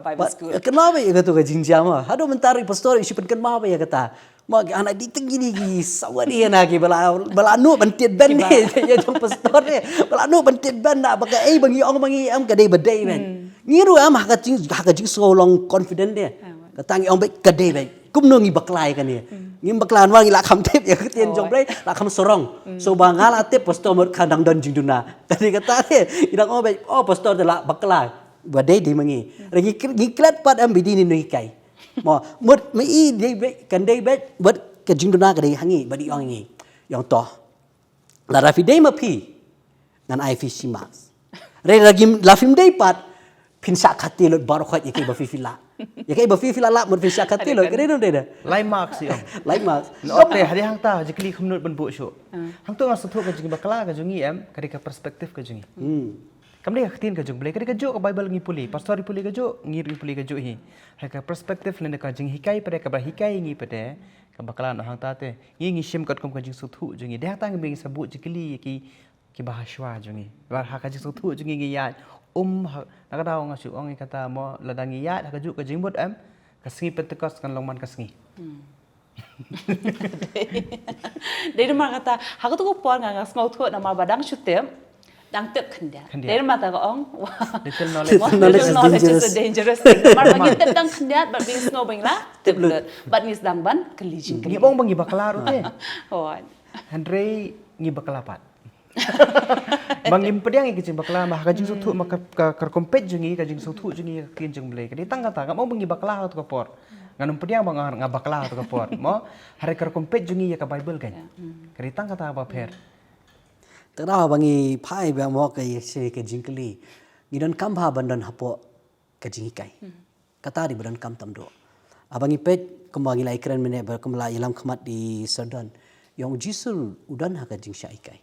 Bible school. Kynmaw ba ïa katu ka jingjia mo. Haduh mynta ruh pastor i shu pynkynmaw ba ïa kata. Ma ki anak dei teng kine ki sawa dei na ki ba la, ba la noh ban tied ban ne. Ïa jong pastor ne ba la noh ban tied ban na ba kaei ba ngi ong ba ngi em ka dei ba dei ban. Ngi ruh em ha ka jing, ha ka jingsngew long confident ne. Kata ngi ong ba ka dei ba kumno ngi bakla ïa kane. Ngi bakla namar ngi la kham tip ïa ka ktien jong Blei, la kham sarong. So ba nga la tip pastor mut ka dang don jingduna. Kane kata ne ngi dang ong ba, oh, pastor te la bakla. Ba dei dei ma ngi. Ngi klet pat em ba dei ne nonghikai. Mo, mut ma i dei beit, kan dei beit, mut ka jingduna ka dei ha ngi, bad i ong ngi. Ïa to. Lada phi dei ma phi, ngan ai phi shi marks. Re lagi la phim dei pat, phin shah kati lut baroh khoit ïa ki ba phi phi lah. Ïa ki ba phi phi lah lah, mut phin shah kati lut, ka dei dei dei. Lai marks ïa. Lai marks. Ote, hadi hangta, jikli kham lut ban buh shuh. Hangtu nga sngewthuh ka jingbakla ka jong ngi em, ka dei ka perspective ka jong ngi. Kam dei ka ktien ka jong Blei, ka dei kajuh ka Bible ngi pule, pastor i pule kajuh, ngi ruh i pule kajuh hi. Ha ka perspective lane ka jinghikai pat ka ba hikai ngi pat ka bakla noh hangta te. Ngi ngi shim katkum ka jingsngewthuh jong ngi. Dei hangta ngi ba ngi sa buh jingkylli ïa ki, ki ba ha shuwa jong ngi. Ba ha ka jingsngewthuh jong ngi ngi ïaid. Um ha, na ka daw nga shu ong ïa kata mo lada ngi ïaid ha kajuh ka jingmut em, ka sngi Pentecost kan long man ka sngi. Dei namar kata, ha katu ka por nga nga sngewthuh namar ba dang shu tip, dang tip khyndiat. Dei namar kata ka ong. Little knowledge is a dangerous thing. Namar ba ngi tip dang khyndiat, bad ba ngi sngew ba ngi la tip lut. Bad ngi sdang ban kylli jingkylli. Ngi ong ba ngi bakla ruh te. Hynrei ngi bakla pat. Ba ngim pdiang ïa ka jingbakla, ma ha ka jingsngewthuh, ma ka, ka, ka rukom peit jong ngi, ka jingsngewthuh jong ngi, ka ktien jong Blei. Ka dei tang kata, ngam ong ba ngi bakla ha katu ka por. Ngan ym pdiang ba nga, nga bakla ha katu ka por. Mo, hynrei ka rukom peit jong ngi ïa ka Bible kan. Ka dei tang kata ba pher. Te kata ba ngi phai ba mo ka ïa shi ka jingkylli. Ngi donkam bha ban don hapoh ka jinghikai. Kata dei ba donkam tam duh. Haba ngi peit kumba ngi la ïakren mynne ba kumba la ïalam khmat i Sir Don. Ïa u Jisu u don ha ka jingshah hikai.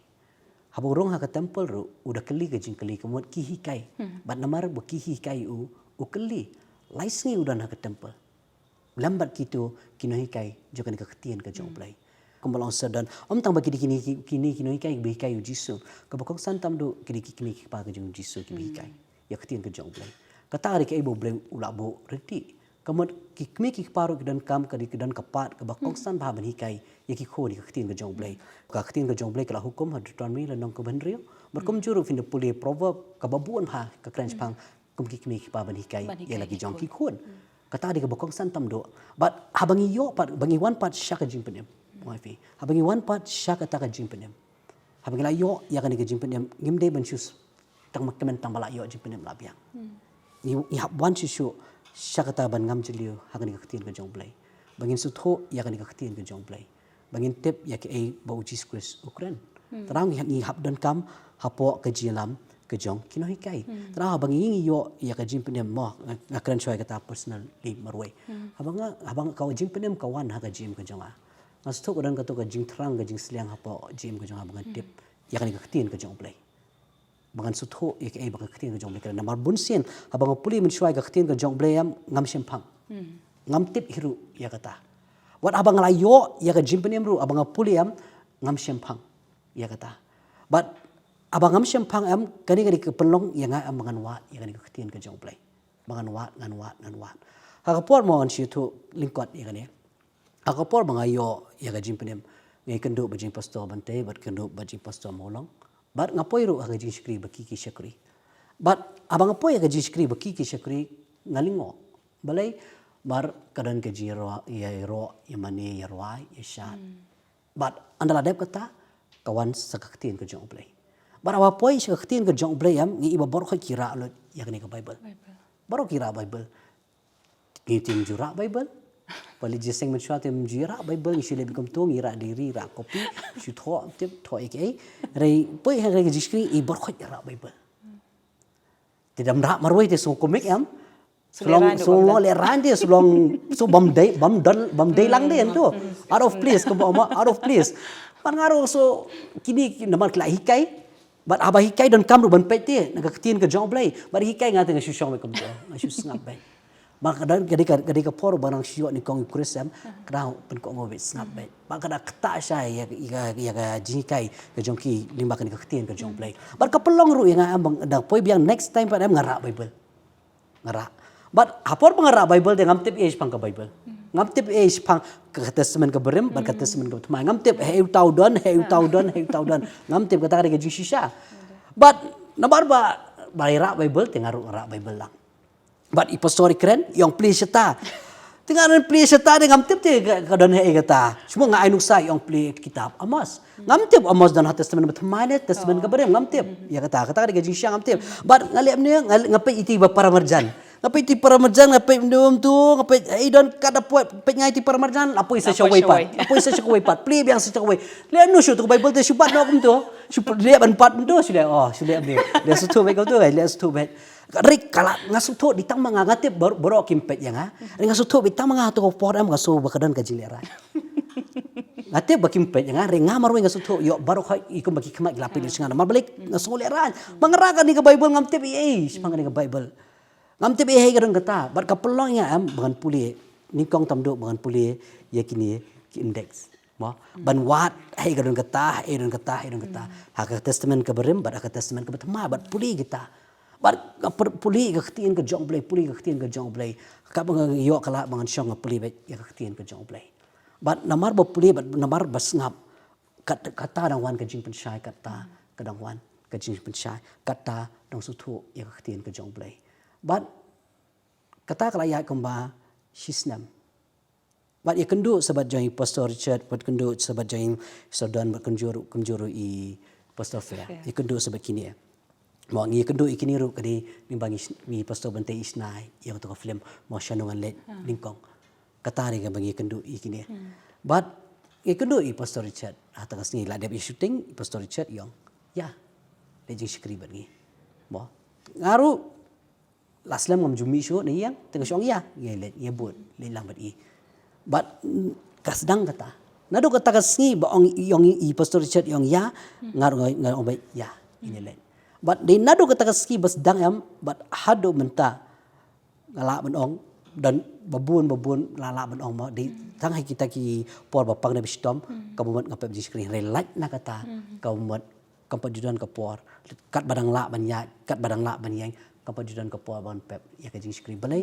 Haba u rung ha ka temple ruh u da kylli ka jingkylli ka mut ki hikai. Bad namar ba ki hikai u, u kylli. Lai sngi u don ha ka temple. Lem bad kito ki nonghikai jong kane ka ktien ka jong u Blei. Kumba la ong Sir Don, ym tang ba ki dei kine ki, kine ki nonghikai ba hikai u Jisu. Kaba kongsan tam duh ki dei ki kmie ki kpa ka jong u Jisu kiba hikai ïa ka ktien ka jong u Blei. Kata ka dei kaei ba u Blei u la buh ryntih. Ka mut ki kmie ki kpa ruh ki donkam ka dei ki don ka part kaba kongsan bha ban hikai ïa ki khun ïa ka ktien ka jong u Blei. Ka ktien ka jong u Blei ka la hukum ha Deuteronomy lynnong kaba hynriew. Bad kumjuh ruh phin da pule Proverb kaba bun bha ka kren shaphang kum ki kmie ki kpa ban hikai ïa la ki jong ki khun. Kata dei kaba kongsan tam duh. Bad haba ngi ïoh pat, ba ngi wan pat sha ka jingpynim. Haba ngi wan pat sha kata ka jingpynim. Haba ngi la ïoh ïa kane ka jingpynim, ngim dei ban shu tang ma kmen tang ba la ïoh jingpynim la biang. Ngi, ngi hap wan shuh shuh sha kata ban ngam jylliew ha kane ka ktien ka jong u Blei. Ba ngin sngewthuh ïa kane ka ktien ka jong u Blei. Ba ngin tip ïa kaei ba u Jisu Khrist u kren. Te ngi, ngi hap donkam hapoh ka jingïalam ka jong ki nonghikai. Te haba ngi ïoh ïa ka jingpynim mo, nga, nga kren shuwa ïa kata personally marwei. Haba nga, haba nga ka jingpynim ka wan ha ka jingim ka jong nga. Nga sngewthuh ka don katu ka jingthrang ka jingsliang hapoh jingim ka jong nga ba ngan tip ïa kane ka ktien ka jong u Blei. Ba ngan sngewthuh ïa kaei ba ka ktien ka jong u Blei ka dei. Namar bun sien haba nga pule mynshuwa ïa ka ktien ka jong u Blei em ngam shemphang. Ngam tip hi ruh ïa kata. Wat haba nga la ïoh ïa ka jingpynim ruh haba nga pule em ngam shemphang ïa kata. Bad haba ngam shemphang em kane ka dei ka pynlong ïa nga em ba ngan wad ïa kane ka ktien ka jong u Blei. Ba ngan wad, ngan wad, ngan wad. Ha ka por mo ngan shu ïathuh lyngkot ïa kane. Ha ka por ba nga ïoh ïa ka jingpynim, nga ïakynduh bad jingpastor Bantei, bad kynduh bad jingpastor Mawlong. Bad nga poi ruh ha ka jingshakri ba ki ki shakri. Bad haba nga poi ha ka jingshakri ba ki ki shakri, nga lyngngoh. Balei? Namar ka don ka jingïaroh, ïaroh, ïamane, ïarwai, ïashad. Bad ynda la dep kata, ka wan sa ka ktien ka jong u Blei. Bad haba poi sa ka ktien ka jong u Blei em, ngi i ba baroh ki rah lut ïa kane ka Bible. Baroh ki rah Bible. Ngi tim ju rah Bible. Pali jiseng mynshuwa tim ju rah Bible, ngi shu leh bad kumto, ngi rah diary, rah copy, shu thoh, tip thoh ïa kaei. Hynrei poi ha ka jingshakri i baroh ki rah Bible. Te dang rah marwei te shu kumne em. Shu long, shu long lehraiñ te, shu long, shu bym dei, bym dei, bym dei lang te tu. Out of place, kumba ong, out of place. Bad nga ruh shu kine, kine namar ki la hikai. Bad haba hikai donkam ruh ban peit te na ka ktien ka jong u Blei. Bad hikai nga te nga shu shong beit kumto, nga shu sngap beit. Ba ka dei ka, ka dei ka por ba nang shu ïoh nyngkong Eucharist em, ka dang pynkohnguh beit, sngap beit. Ba ka dang ktah shai ïa, ïa, ïa ka jinghikai ka jong ki lyngba kane ka ktien ka jong U Blei. Bad ka pynlong ruh ïa nga em, ba nga da poi biang next time pat em nga rah Bible. Nga rah. Bad ha por ba nga rah Bible te ngam tip ei shaphang ka Bible. Ngam tip ei shaphang ka Testament ka barim bad ka Testament ka bathymmai. Ngam tip hei uta u don, hei uta u don, hei uta u don. Ngam tip, kata ka dei ka jingshisha. Bad namar ba, ba i rah Bible te nga ruh nga rah Bible lang. Bad i pastor i kren, i ong plie shata. Te nga ong plie shata te ngam tip te ka, ka don hei kata. Shu ma nga ai nuksa, i ong plie kitab Amos. Ngam tip Amos don ha Testament bathymmai ne Testament ka barim, ngam tip. Ïa kata, kata ka dei ka jingshisha, ngam tip. Bad nga leh mynne, nga, nga peit iti ba para marjan. Nga peit iti para marjan, nga peit mynne um tu, nga peit, eh, i don katba poi, peit nga iti para marjan, la poi sa shawei pat. La poi sa shawei pat. Plie biang sa shawei. Leh nu shu tu Bible te shu bat noh kumtu. Shu leh ban pat myntu, shu leh, oh, shu leh mynne. Leh sngewthuh beit kumtu, leh sngewthuh beit. Ri kala nga sngewthuh di tang ma nga, nga tip baroh, baroh kim peit ïa nga. Ri nga sngewthuh beit tang ma nga, ha tu ka por em nga sngew ba ka don ka jinglehrain. Nga tip ba kim peit ïa nga, ri nga marwei nga sngewthuh ïoh baroh khoit i kum ba ki khmat ki la peit ïa nga. Namar balei nga sngew lehrain. Ba nga rah kane ka Bible ngam tip ei ei shaphang kane ka Bible. Ngam tip ei ei ka don kata, bad ka pynlong ïa nga em ba ngan pule, nyngkong tam duh ba ngan pule ïa kine ki index. Mo, ban wad hei ka don kata, hei don kata, hei don kata. Ha ka Testament ka barim bad ha ka Testament ka bathymmai, bad pule kita. Bad ka per-, pule ka ktien ka jong U Blei, pule ka ktien ka jong U Blei. Katba nga ïoh ka lad ba ngan shong nga pule beit ïa ka ktien ka jong U Blei. Bad namar ba pule, bad namar ba sngap, kat-, kata dang wan ka jingpynshai, kata ka dang wan ka jingpynshai, kata dang sngewthuh ïa ka ktien ka jong U Blei. Bad kata ka la ïaid kumba shisnem. Bad ïakynduh sa bad jong i Pastor Richard, bad kynduh sa bad jong i Pastor Don, bad kumjuh ruh, kumjuh ruh i Pastor Fair. Fair. Ïakynduh sa bad kine. Mo, ngi ïakynduh ïa kine ruh ka dei lyngba ngi, ngi Pastor Bantei i shna ïa kato ka film, mo, Shano Ngan Leit Nyngkong. Kata dei kaba ngi ïakynduh ïa kine. Bad ngi ïakynduh i Pastor Richard, ha kata ka sngi la dep ïa shooting, i Pastor Richard i ong, ïa, leit jingshakri bad ngi. Mo, nga ruh la slem, ngam ju mih shuh na ïing, te nga shu ong ïa, ïa leit, ïa bud, leit lang bad i. Bad, mm, ka sdang kata. Naduh kata ka sngi ba ong, i ong i Pastor Richard i ong ïa, nga ruh nga, nga ong beit ïa, ïa leit. Bad dei naduh kata ka sngi ba sdang em, bad haduh mynta nga lah ban ong, don babun, babun la lah ban ong mo, dei tang ha kita ki por ba pang ne ba shitom, kaba mut nga pep jingshakri, hynrei lait na kata, kaba mut kam pat ju don ka por. Katba dang lah ban ïaid, katba dang lah ban ïeng, kam pat ju don ka por ban pep ïa ka jingshakri. Balei?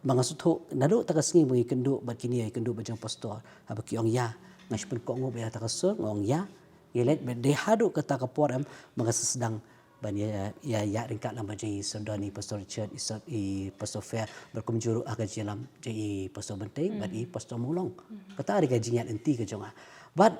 Ba nga sngewthuh naduh kata ka sngi ba ngi ïakynduh bad kine, ïakynduh bad jong pastor, haba ki ong ïa, nga shu pynkohnguh beit ïa kata ka sur, nga ong ïa, ïa leit, bad dei haduh kata ka por em ba nga sa sdang ban ïa, ïa, ïa ryngkat lang bad jong i Pastor Don, i Pastor Richard, i Sir, i Pastor Fair, bad kumjuh ruh ha ka jingïalam jong i Pastor Bantei bad i Pastor Mawlong. Kata dei ka jingïaid lynti ka jong nga. Bad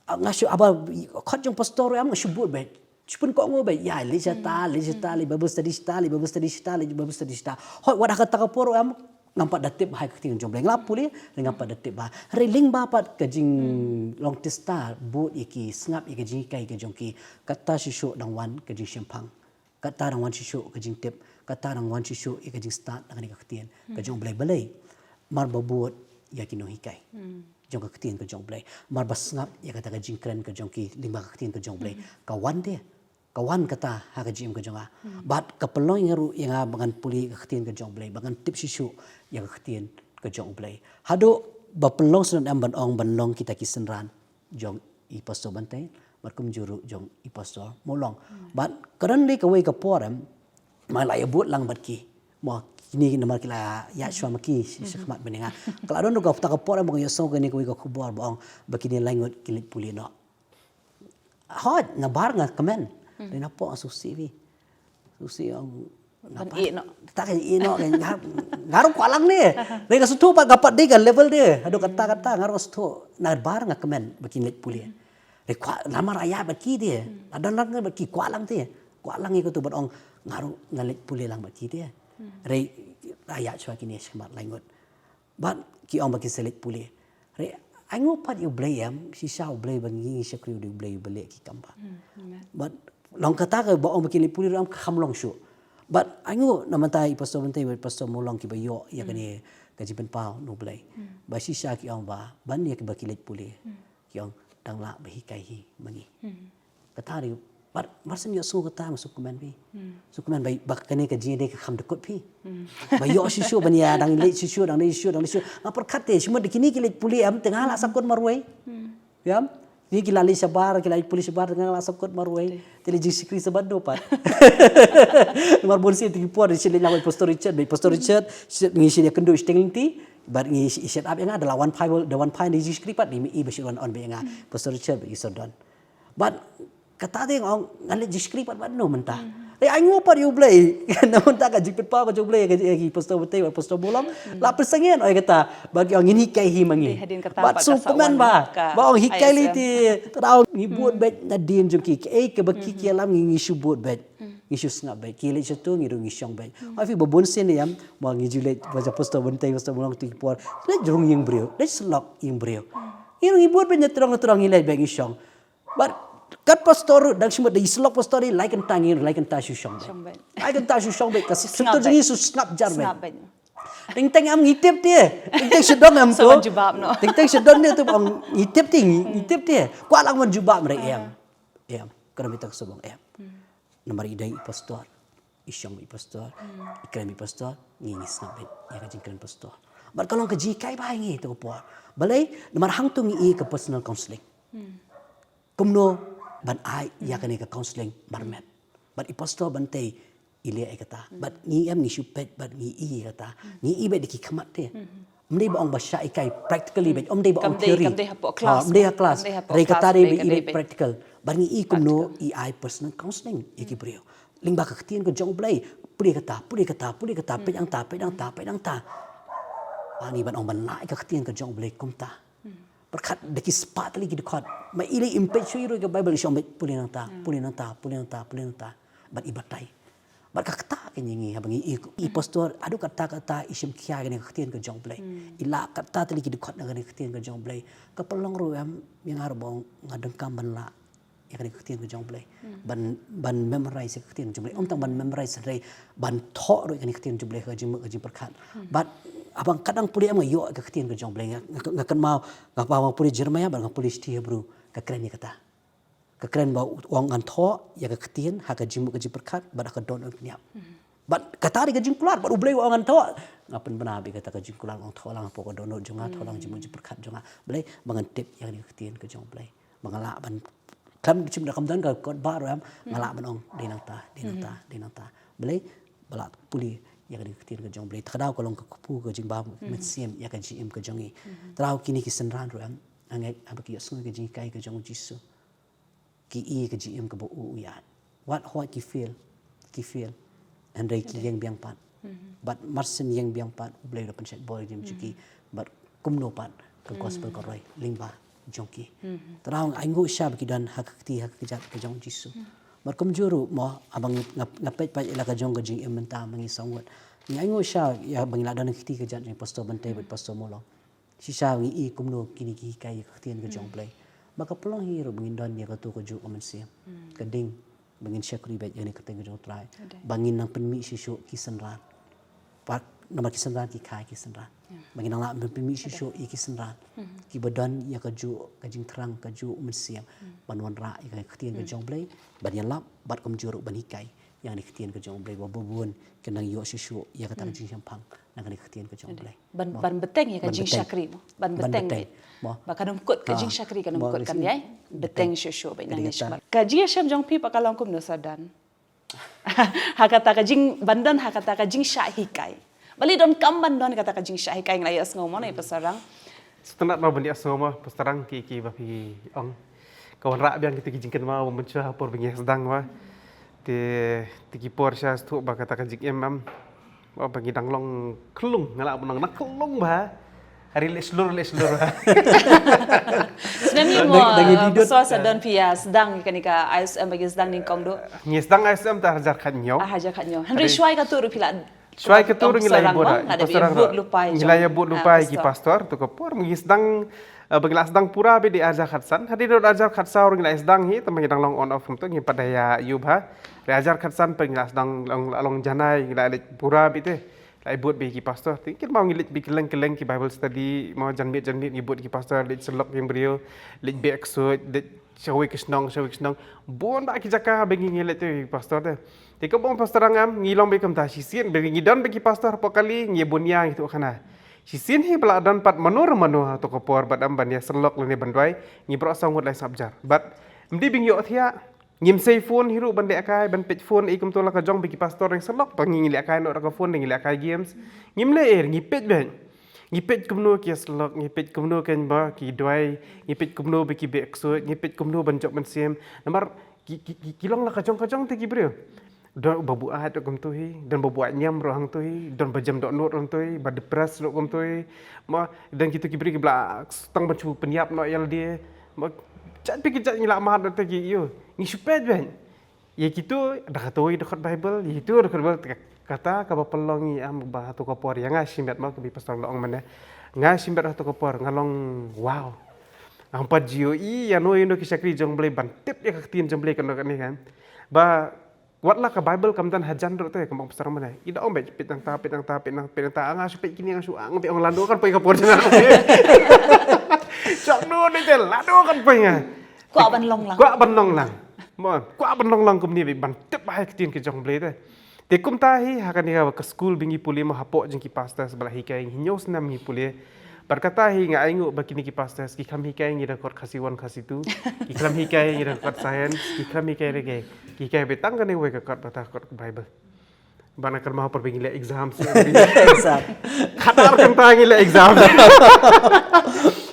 Ah, nga shu, haba khot jong pastor ruh em nga shu bud beit. Shu pynkohnguh beit. Ïa, leit shata, leit shata, leit Bible study shata, leit Bible study shata, leit Bible study shata. Hooid, wat ha kata ka por ruh em ngam pat da tip bha ïa ka ktien jong U Blei. Nga la pule, ngam pat da tip bha. Hynrei lyngba pat ka jinglong tista, bud ïa ki, sngap ïa ka jinghikai ka jong ki. Kata shisha dang wan ka jingshemphang. Kata dang wan shisha ka jingtip, kata dang wan shisha ïa ka jingstad na kane ka ktien ka jong U Blei. Balei? Mar ba bud ïa ki nonghikai jong ka ktien ka jong U Blei. Mar ba sngap ïa kata ka jingkren ka jong ki lyngba ka ktien ka jong U Blei. Ka wan de, ka wan kata ha ka jingim ka jong nga. Bad ka pynlong ïa nga ruh, ïa nga ba ngan pule ka ktien ka jong U Blei, ba ngan tip shisha ïa ka ktien ka jong U Blei. Haduh ba pynlong sngewdon em ban ong ban long kita ki synran jong i Pastor Bantei, bad kumjuh ruh jong i Pastor Mawlong. Bad ka don dei kawei ka por em, ma la ïa bud lang bad ki. Mo, kine namar ki la ïaid shuwa ma ki, shi, shakhmat bad nga. Ka la don ruh kata ka por em ba nga ïohsngew kane kawei ka khubor ba ong ba kine lai ngut ki leit pule noh. Hooid, nabar nga kmen. Dei napoh nga sngewsih bha. Sngewsih ong Ban ïeh noh. Ta ka ïeh noh, nga, nga ruh kwah lang ne. Re nga sngewthuh pat ka pat dei ka level de. Haduh katta katta nga ruh nga sngewthuh. Nabar nga kmen ba kin leit pule. Re kwah, namar ïa bad ki de. Lada nang bad ki kwah lang de. Kwah lang ïa katu bad ong nga ruh ngan leit pule lang bad ki de. Re ïa shuwa kine shakhmat lai ngut. Bad ki ong ba kin sa leit pule. Re, ainguh pat ïa U Blei em, shisha U Blei ba ngi shakri u dei U Blei uba leh ki kam bha. Hmm, amen. Bad long kata ka ba ong ba kin leit pule ruh em kam long shuh. Bad ainguh na mynta i Pastor Bantei bad Pastor Mawlong kiba ïoh ïa kane ka jingpynpaw na U Blei. Hmm. Ba shisha ki ong ba ban ïa kiba ki leit pule. Hmm. Ki ong dang lah ba hikai hi ma ngi. Hmm. Kata dei Pat mar shen ïohsngew kata nga shu kmen phi. Shu kmen ba, ba kane ka jingïadei ka kham dkut phi. Ba ïoh shisha ban ïa dang leit shisha, dang leit shisha, dang leit shisha. Nga pyrkhat te, shimut da kine ki leit pule em, te nga la sangkut marwei. Ïa. Kine ki la leit shabar, ki la leit pule shabar, te nga la sangkut marwei. Te leit jingshakri shabar do pat. Namar bun sien te ki por, sien leit lang bad Pastor Richard, bad Pastor Richard, sien ngi sien ïakynduh shiteng lynti, bad ngi sien ap ïa nga, da la wan phai, da wan phai ne jingshakri pat, ne i ba sien wan on bad ïa nga. Pastor Richard, bad i Sordon. Bad kata te nga ong, ngan leit jingshakri pat bad no mynta. Te ai nguh pat ïa U Blei. Na mynta ka jingpynpaw ka jong U Blei, ka jong i Pastor Bate, Pastor Mulong. La pynsangeh ïa kata. Bad ki ong ngin hikai hi ma ngi. Te hadien kata bad pat shu ka sa kmen wan ba. Ka Ba ong hikai lei I S M. Te. Tang ngi bud beit nadien jong ki. Kaei kaba ki ki ïalam ngi, ngi shu bud beit. Ngi shu sngap beit. Ki leit shato ngi ruh ngi shong beit. Ong phi ba bun sien ïa em, ba ngi ju leit, ba ja Pastor Bate, Pastor Mulong te ki por. Leit rung ïing briew, leit syllok ïing briew. Ngi ruh ngi bud beit na trong na trong ngi leit beit ngi shong. Bad kat pastor ruh dang shim da i syllok pastor i lai kynta ngi lai kynta shu shong beit. Shong beit. Lai kynta shu shong beit ka sngap beit. Sngap jong ngi shu sngap jar beit. Sngap beit. Teng teng am ngi tip te. Teng teng shu don am. So to. Wan jubab no. Teng teng shu don ne to am ngi tip te ngi, ngi tip te. Kwah lang wan jubab mrei em. Em. Kena bita ka subong em. Namar i dei i pastor. I shong i pastor. I kren i pastor. Ngi ngi sngap beit ïa ka jingkren pastor. Bad ka long ka jinghikai ba ngi to ka por. Balei namar hangto ngi i ka personal counseling. Kumno ban ai ïa kane ka counseling marmet. Bad i pastor Bante i leh ïa kata. Bad ngi em ngi shu peit bad ngi i ïa kata. Ngi i beit da ki khmat te. Ym dei ba ong ba shah hikai practically beit. Ym dei ba ong theory. Kam dei hapoh class. Ym dei ha class. Ym dei hapoh class. Ri kata dei ba i dei practical. Bad ngi i kumno i ai personal counseling ïa ki briew. Lyngba ka ktien ka jong U Blei. Pule kata, pule kata, pule kata, peit nangta, peit nangta, peit nangta. Ani ban ong ban lah ïa ka ktien ka jong U Blei kumta. Pyrkhat da ki spah tylli ki dkhot. Ma i lei im peit shuh i ruh ka Bible i shong beit pule nangta, pule nangta, pule nangta, pule nangta. Bad i batai. Bad ka kata ka ngi ngi haba ngi i, i pastor haduh kata kata i shim khia kane ka ktien ka jong U Blei. I lah kata tylli ki dkhot na kane ka ktien ka jong U Blei. Ka pynlong ruh em ïa nga ruh ba nga donkam ban lah ïa kane ka ktien ka jong U Blei. Ban, ban memorize ïa ka ktien ka jong U Blei. Ym tang ban memorize hynrei ban thoh ruh ïa kane ka ktien ka jong U Blei ha ka jingmut ka jingpyrkhat. Bad haba nga dang pule em nga ïoh ïa ka ktien ka jong U Blei nga, nga, nga kynmaw nga pa nga pule Jeremiah bad nga pule shithi Hebrew ka kren ïa kata. Ka kren ba u ong ngan thoh ïa ka ktien ha ka jingmut ka jingpyrkhat bad ha ka dohnud ka niap. Bad kata dei ka jingkular bad U Blei u ong ngan thoh. Nga pynbna bad kata ka jingkular ong thoh lang hapoh ka dohnud jong nga, thoh lang jingmut jingpyrkhat jong nga. Balei ba ngan tip ïa kane ka ktien ka jong U Blei. Ba nga lah ban khlem shim da kam don ka kot ba ruh em, nga lah ban ong dei nangta, dei nangta, dei nangta. Balei ba lah pule ïa kane ka ktien ka jong U Blei. Te ka daw ka long ka kpu ka jingbam mynsiem ïa ka jingim ka jong ngi. Te daw kine ki synran ruh em, nga ngeit haba ki ïohsngew ka jinghikai ka jong U Jisu. Ki i ka jingim kaba u u ïa. Wat hooid ki fail, ki fail. Hynrei ki ïeng biang pat. Bad mar syn ïeng biang pat U Blei u da pynshait bor ïa ki jingim jong ki. Bad kumno pat ka gospel ka roi lyngba jong ki. Te daw nga ainguh sha ba ki don ha ka kti ha ka kjat ka jong U Jisu. Bad kumjuh ruh mo haba nga, nga, nga peit pat ïa la ka jong ka jingim mynta ma ngi saw ngut. Nga ainguh sha ïa ba ngi la don ha ka kti ka kjat jong Pastor Bante bad Pastor Mulong. Shisha ngi i kumno kine ki hikai ïa ka ktien ka jong U Blei. Ba ka pynlong hi ruh ba ngin don ïa kato kajuh ka mynsiem. Ka ding ba ngin shakri beit ïa kane ka ktien ka jong U Trai. Ba ngin nang pynmih shisha ki synran. Pat namar ki synran ki kha ïa ki synran. Ba ngin nang lah ban pynmih shisha ïa ki synran. Ki ba don ïa kajuh ka jingthrang kajuh u mynsiem. Ban wanrah ïa ka ktien ka jong U Blei ban ïalap bad kumjuh ruh ban hikai. Ïa kane ka ktien ka jong U Blei ba bun kin nang ïoh shisha ïa kata ka jingshemphang na kane ka ktien ka jong U Blei. Ban, ban bteng ïa ka jingshakri mo. Ban bteng. Ba kan ym kut ka jingshakri kan ym kut kan ïai bteng shuh shuh ba ïa nang ïa shmar. Ka jingïashem jong phi pat ka long kumno Sordon? Ha kata ka jing, ban don ha kata ka jingshah hikai. Balei donkam ban don kata ka jingshah hikai, nga la ïohsngew mo na i Pastor Rang. Sngewtynnat mo ban ïohsngew mo Pastor Rang ki, ki ba phi ong. Ka wanrah biang kita ki jingkynmaw ba mynshuwa ha por ba ngi sdang mo. Te, te ki por sha shuh ba kata ka jingim em. Ba ngi dang long khyllung, nga lah ban ong dang khyllung bha. Hari leh shlur, leh shlur bha. Snem ïa mo, Pastor, sa don phi ïa sdang ïa kane ka I S M ba ngi sdang nyngkong duh? Ngi sdang I S M te ar hajar khathynñiew. Ar hajar khathynñiew. Hynrei shwa ïa kato ruh phi la Shwa ïa kato ruh ngi la ïa bud, Pastor Rang, ngi la ïa bud lypa ïa ki pastor, to ka por ngi sdang, eh, ba ngi la sdang pura beit dei ar hajar khatsan, hadien ar hajar khatsaw ruh ngi la sdang hi, tang ba ngi dang long on off kumto ngi pat da ïa ïoh bha. Dei ar hajar khatsan pat ngi la sdang long, long janai ngi la leit pura beit te. La ïa bud beit ki pastor, te kynmaw ngi leit beit kylleng kylleng ki Bible study, mo janmiet janmiet ngi bud ki pastor, leit syllok ïing briew, leit beh ksuid, leit Shawei ka shnong, shawei ka shnong. Bun ba ki jaka ba ngi ngi leit te pastor te. Te ka bong pastor ngam, ngi long ba kumta shisien, ba ngi don ba ki pastor hapoh kali, ngi bun ïa ngi tu khana. Shisien hi ba la don pat mano re mano ha to ka por, bad am ban ïa sylok lane ban duwai, ngi bro sa ngut lai sap jar. Bad, mdi bing ïoh thiah, ngim sei phone hi ruh ban leh kai, ban peit phone, i kumto la ka jong ba ki pastor ring sylok, ba ngi ngi leh kai noh ra ka phone, ngi leh kai games. Ngim leh er, ngi peit bad. Ngi peit kumno ki sylok, ngi peit kumno kan ba ki duwai, ngi peit kumno ba ki beh ksuid, ngi peit kumno ban jop ban siem. Namar ki, ki, ki, ki long la ka jong ka jong te ki briew. Don ba buaid ruh kumto hi, don ba buaid niam ruh hangto hi, don ba jem dohnud ruh hangto hi, ba depressed ruh kumto hi. Ma, don kito ki briew ki ba la tang ban shu pynïap noh ïa lade. Ma, jait pi ki jait ngi la mad ruh te ki ïoh. Ngi shu peit bad. Ïa kito, da kato ïa dkhot Bible, ïa kito dkhot Bible, ka-, kata kaba pynlong ïa am ba ha to ka por, ïa nga shimet ma ka bi pastor la ong mane. Nga shimet ha to ka por, nga long, wow. Nga pat jio i, ïa no ïa no ki shakri jong Blei ban tip ïa ka ktien jong Blei kano kane kan. Ba, wat la ka Bible kam don hajan ruh te, kam ong pastor mane. I da ong bad, peit nangta, peit nangta, peit nang, peit nangta, nga shu peit kine, nga shu ang, peit ong lano kan poi ka por jong nga. Jong no ni te, lano kan poi nga. Kwah ban long lang. Kwah ban long lang. Mo, kwah ban long lang kumne bad ban tip ba ha ka ktien ka jong Blei te. Te kumta hi, ha kane ka skul ba ngi pule mo hapoh jong ki pastors ba la hikai, hynñiew snem ngi pule. Bad kata hi nga ainguh ba kine ki pastors, ki khlem hikai ngi da kot Khasi one, Khasi two. Ki khlem hikai ngi da kot science, ki khlem hikai re ke. Ki hikai bad tang kane wei ka kot ba ta kot Bible. Ba na kyrma por ba ngi leh exams. Exam. Khatar kynta ngi leh exam.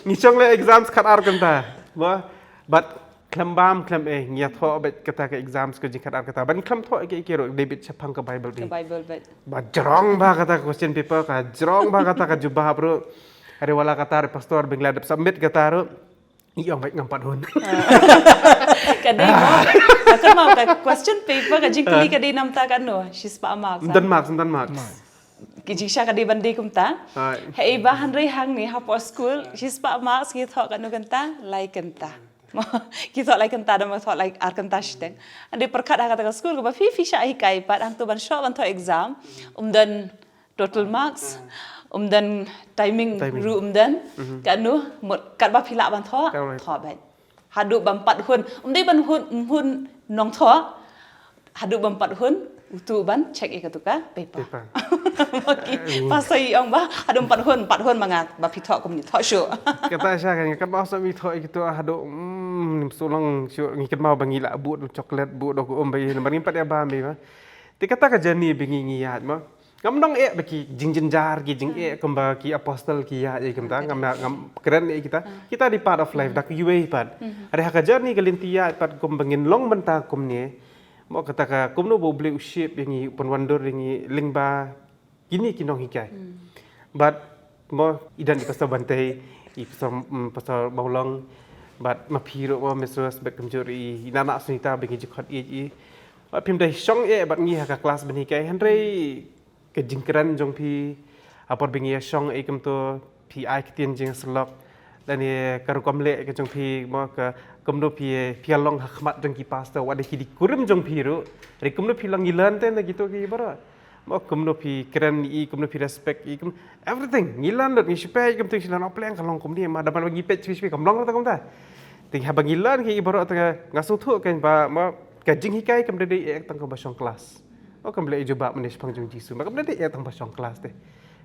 Ngi shong leh exams khatar kynta. Ba, bad khlem bam, khlem eh, ngi ïathoh bad kata ka exams ka jingkhatar kynta. Ban khlem thoh ïa ki, ïa ki ruh, David shaphang ka Bible Ka bi. Bible bad. Ba jrong ba kata ka question paper, ka jrong ba kata ka jubab ruh. Hari wala kata re pastor ba ngi la dep submit kata ruh. Ngi ong bad ngam pat hun. Ka dei mo, ka kyrma ka question paper ka jingkylli ka dei namta kano, shispah marks. Ym don marks, ym don marks. Ki jingshisha ka dei ban dei kumta. Hai. Hei ba hynrei hangne hapoh skul, shispah marks ngi thoh kano kynta, lai kynta. Ki thoh lai kynta, da ma thoh lai ar kynta shiteng. Hynrei pyrkhat ha kata ka skul kaba phi phi shah hikai pat, hangto ban shoh ban thoh exam. Ym don total marks, ym don timing. Timing. Ruh ym don. Mhm. Kano, mut, katba phi lah ban thoh, Correct. Thoh bad. Haduh bym pat hun, ym dei ban hun, hun nongthoh. Haduh bym pat hun, utu ban check ïa katu ka paper. Paper. Okay. Eh, pastor i ong ba, haduh bym pat hun, pat hun ma nga, ba phi thoh kumne thoh shuh. Kata sha kan, katba shu mi thoh ïa kitu haduh, mm, so long shuh, ngi kynmaw ba ngi lah buh chocolate, buh da ka um ba i, namar ngim pat ïa bam ba i ba. Te kata ka journey ba ngi ngi ïaid mo. Ngam nang eh ba ki jingjynjar, ki jingeh, kumba ki apostle ki ïaid ïa kumta, ngam, ngam kren eh kita. Kita dei part of life, da ka iwei pat. Hynrei ha ka journey ka lynti ïaid pat kumba ngin long mynta kumne. Mo kata ka, kumno ba U Blei u shape ïa ngi, u pynwandur ïa ngi lyngba kine ki nonghikai. Bad mo i don i pastor Bantei, i pastor, mm, pastor Bawlong, bad ma phi ruh mo Mistress, bad kumjuh i, i Nana Sunita ba ngi ju khot ïeit i. Bad phim dei shong eh bad ngi ha ka klas ban hikai, hynrei ka jingkren jong phi, ha por ba ngi ïa shong eh kumto, phi ai ktien jingsyllok. Lane ka rukom leh ka jong phi mo ka, kumno phi, phi ïa long ha khmat jong ki pastor, wat da ki dei kurim jong phi ruh. Hynrei kumno phi long ngi learn te na kito ki baroh. Mo kumno phi kren i, kumno phi respect i, kum, everything. Ngi learn lut, ngi shu peit kumto, ngi shu learn, oh pleng ka long kumne ma, da ban ngi peit shu shu kam long ruh ta kumta. Te haba ngi learn ki baroh te nga sngewthuh kan ba mo ka jinghikai kam da dei eh tang kaba shong klas. Oh kam leh jubab mane shaphang jong Jisu. Ba kam da dei eh tang ba shong klas te.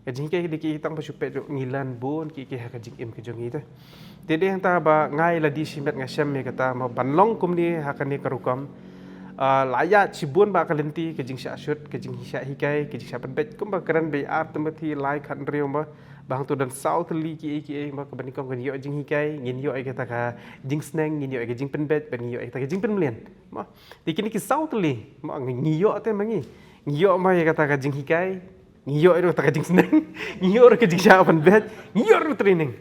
Ka jinghikai ka dei ki tang ba shu peit ruh ngi learn bun ki ki ha ka jingim ka jong ngi te. Te dei hangta ba nga ïa lade shimet nga shem ïa kata mo ban long kumne ha kane ka rukom. Ah, la ïaid shibun ba ka lynti ka jingshah shut, ka jingshah hikai, ka jingshah pynbeit kumba kren ba i ar Timothy lai khathynriew mo. Ba hangto don saw tylli kiei kiei mo kaba nyngkong ngin ïoh jinghikai, ngin ïoh ïa kata ka jingsneng, ngin ïoh ïa ka jingpynbeit, bad ngin ïoh ïa kata ka jingpynmlien. Mo. Te kine ki saw tylli mo ngi ïoh te ma ngi. Ngi ïoh ma ïa kata ka jinghikai, ngi ïoh ruh kata ka jingsneng, ngi ïoh ruh ka jingshah pynbeit, ngi ïoh ruh training.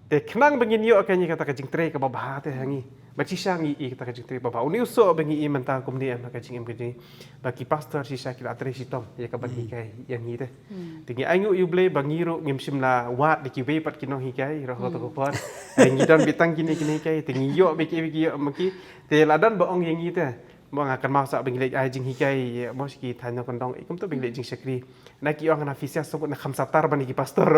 Te khnang ba ngin ïoh ka ngi kata ka jingtrei kaba bha te ha ngi. Bad shisha ngi i kata ka jingtrei ba bha. Une u soh ba ngi i mynta kumne em ha ka jingim ka jong ngi. Ba ki pastor shisha ki la trei shitom ïa ka ban hikai ïa ngi te. Te ngi ainguh ïa U Blei ba ngi ruh ngim shym la wad da kiwei pat ki nonghikai ruh ha kato ka por. Ngi don beit tang kine kine hikai te ngi ïoh beit ki beit ki ïoh ma ki. Te la don ba ong ïa ngi te. Mo nga kynmaw sa ba ngi leit ai jinghikai, mo sha ki thaiñ nongkyndong, i kumto ba ngi leit jingshakri. Na ki ong na phi sngewsuk na kham satar ban ïa ki pastor.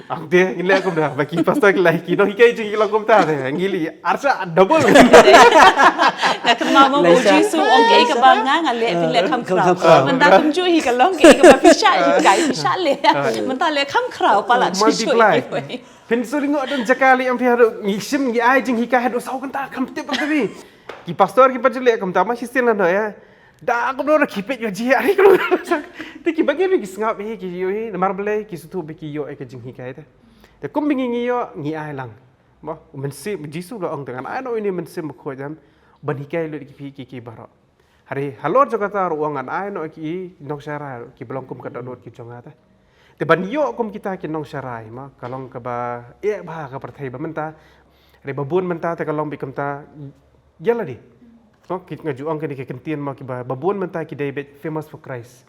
Ang te ngi leh kumta, ba ki pastor ki leh, ki nonghikai jong ngi ki long kumta te. Ngi leh arsa double. Nga kynmaw mo, u Jisu u ong kaei kaba nga, nga leh, phin leh kham khraw. Mynta kumjuh hi ka long kaei kaba phi shah hikai, phi shah leh. Mynta leh kham khraw palat. Multiply. Phin shu lyngngoh don jaka leh, ym phi haduh, ngi shim ngi ai jinghikai haduh saw kynta kham tip ba te. Ki pastor ki pat ju leh kumta, ma shisien lano ïa. Da kumno ruh ki peit ïa jia, are kumno. Te kiba ngi ruh ki sngap hi, ki ïoh hi, namar balei? Ki sngewthuh ba ki ïoh ïa ka jinghikai te. Te kumba ngi, ngi ïoh, ngi ai lang. Mo, u Mynsiem, Jisu u la ong te, ngan ai noh ïa une u Mynsiem Bakhuid, em, ban hikai lut ïa ki phi ki, ki baroh. Hynrei halor jong kata ruh u ong, ngan ai noh ïa ki nongsharai ruh, kiba long kum ka dohnud ki jong nga te. Te ban ïoh kum kita ki nongsharai, mo, ka long kaba eh bha ha ka pyrthei ba mynta. Hynrei ba bun mynta te ka long beit kumta ïa lade. Mo, ki, nga ju ong kane ka kyntien, mo, kiba, ba bun mynta ki dei beit famous for Christ.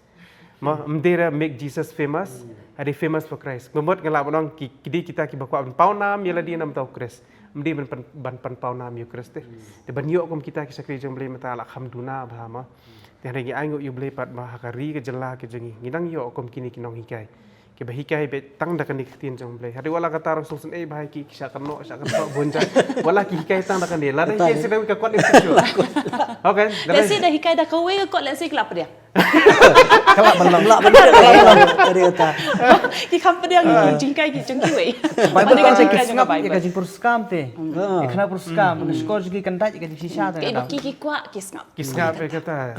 Mo, ym dei re make Jesus famous, hynrei famous for Christ. Kumta nga lah ban ong ki, ki dei kita kiba kwah ban paw nam ïa lade namar u Khrist. Ym dei ban pyn, ban pynpaw nam ïa u Khrist te. Te ban ïoh kum kita ki shakri jong U Blei mynta la kham duna bha, mo. Te hynrei ngi ai nguh ïa U Blei pat ba ha ka ri ka jylla ka jong ngi, ngi dang ïoh kum kine ki nonghikai. Kiba hikai beit tang da kane ka ktien jong U Blei. Hynrei wat la katta ruh sngewsynei bha ïa ki, ki shah kynnoh, shah kynnoh bun jait. Wat la ki hikai tang da kane. Lada hikai shisha da ka kot im shisha. Okay, da. Lehse da hikai da kawei ka kot, lehse ki la pdiang. Ka lah ban long, lah ban long. Ka dei kata. Ki kham pdiang, ki jinghikai ki jong kiwei. Bible ka jinghikai jong ka Bible. Ka jingpyrshah te. Ka khana pyrshah, ka shkor jong ki kan dei ka jingshisha te. Ki, ki kwah ki sngap. Ki sngap ïa kata.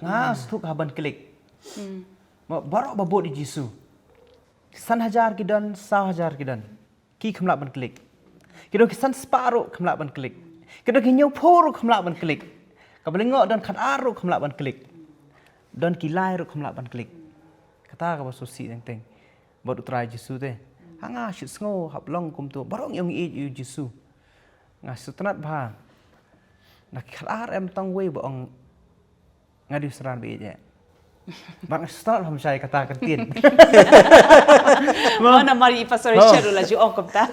Nga sngewthuh ha ban klik. Mo, baroh ba bud ïa u Jisu. San hajar ki don, saw hajar ki don. Ki kham lah ban klik. Ki don ki san spah ruh kham lah ban klik. Ki don ki hynñiewphew ruh kham lah ban klik. Kaba lyngngoh don khatar ruh kham lah ban klik. Don ki lai ruh kham lah ban klik. Kata kaba sngewsih teng teng. Bad U Trai Jisu te. Ha nga shu sngew hap long kumto. Baroh ngi ong ïeit ïa u Jisu. Nga sngewtynnat bha. Na ki khatar em tang wei ba ong nga dei u synran ba ïeit eh. Bad nga sngewtynnat bha mynshwa ïa kata ka ktien. Mo, namar i Pastor Richard u la ju ong kumta.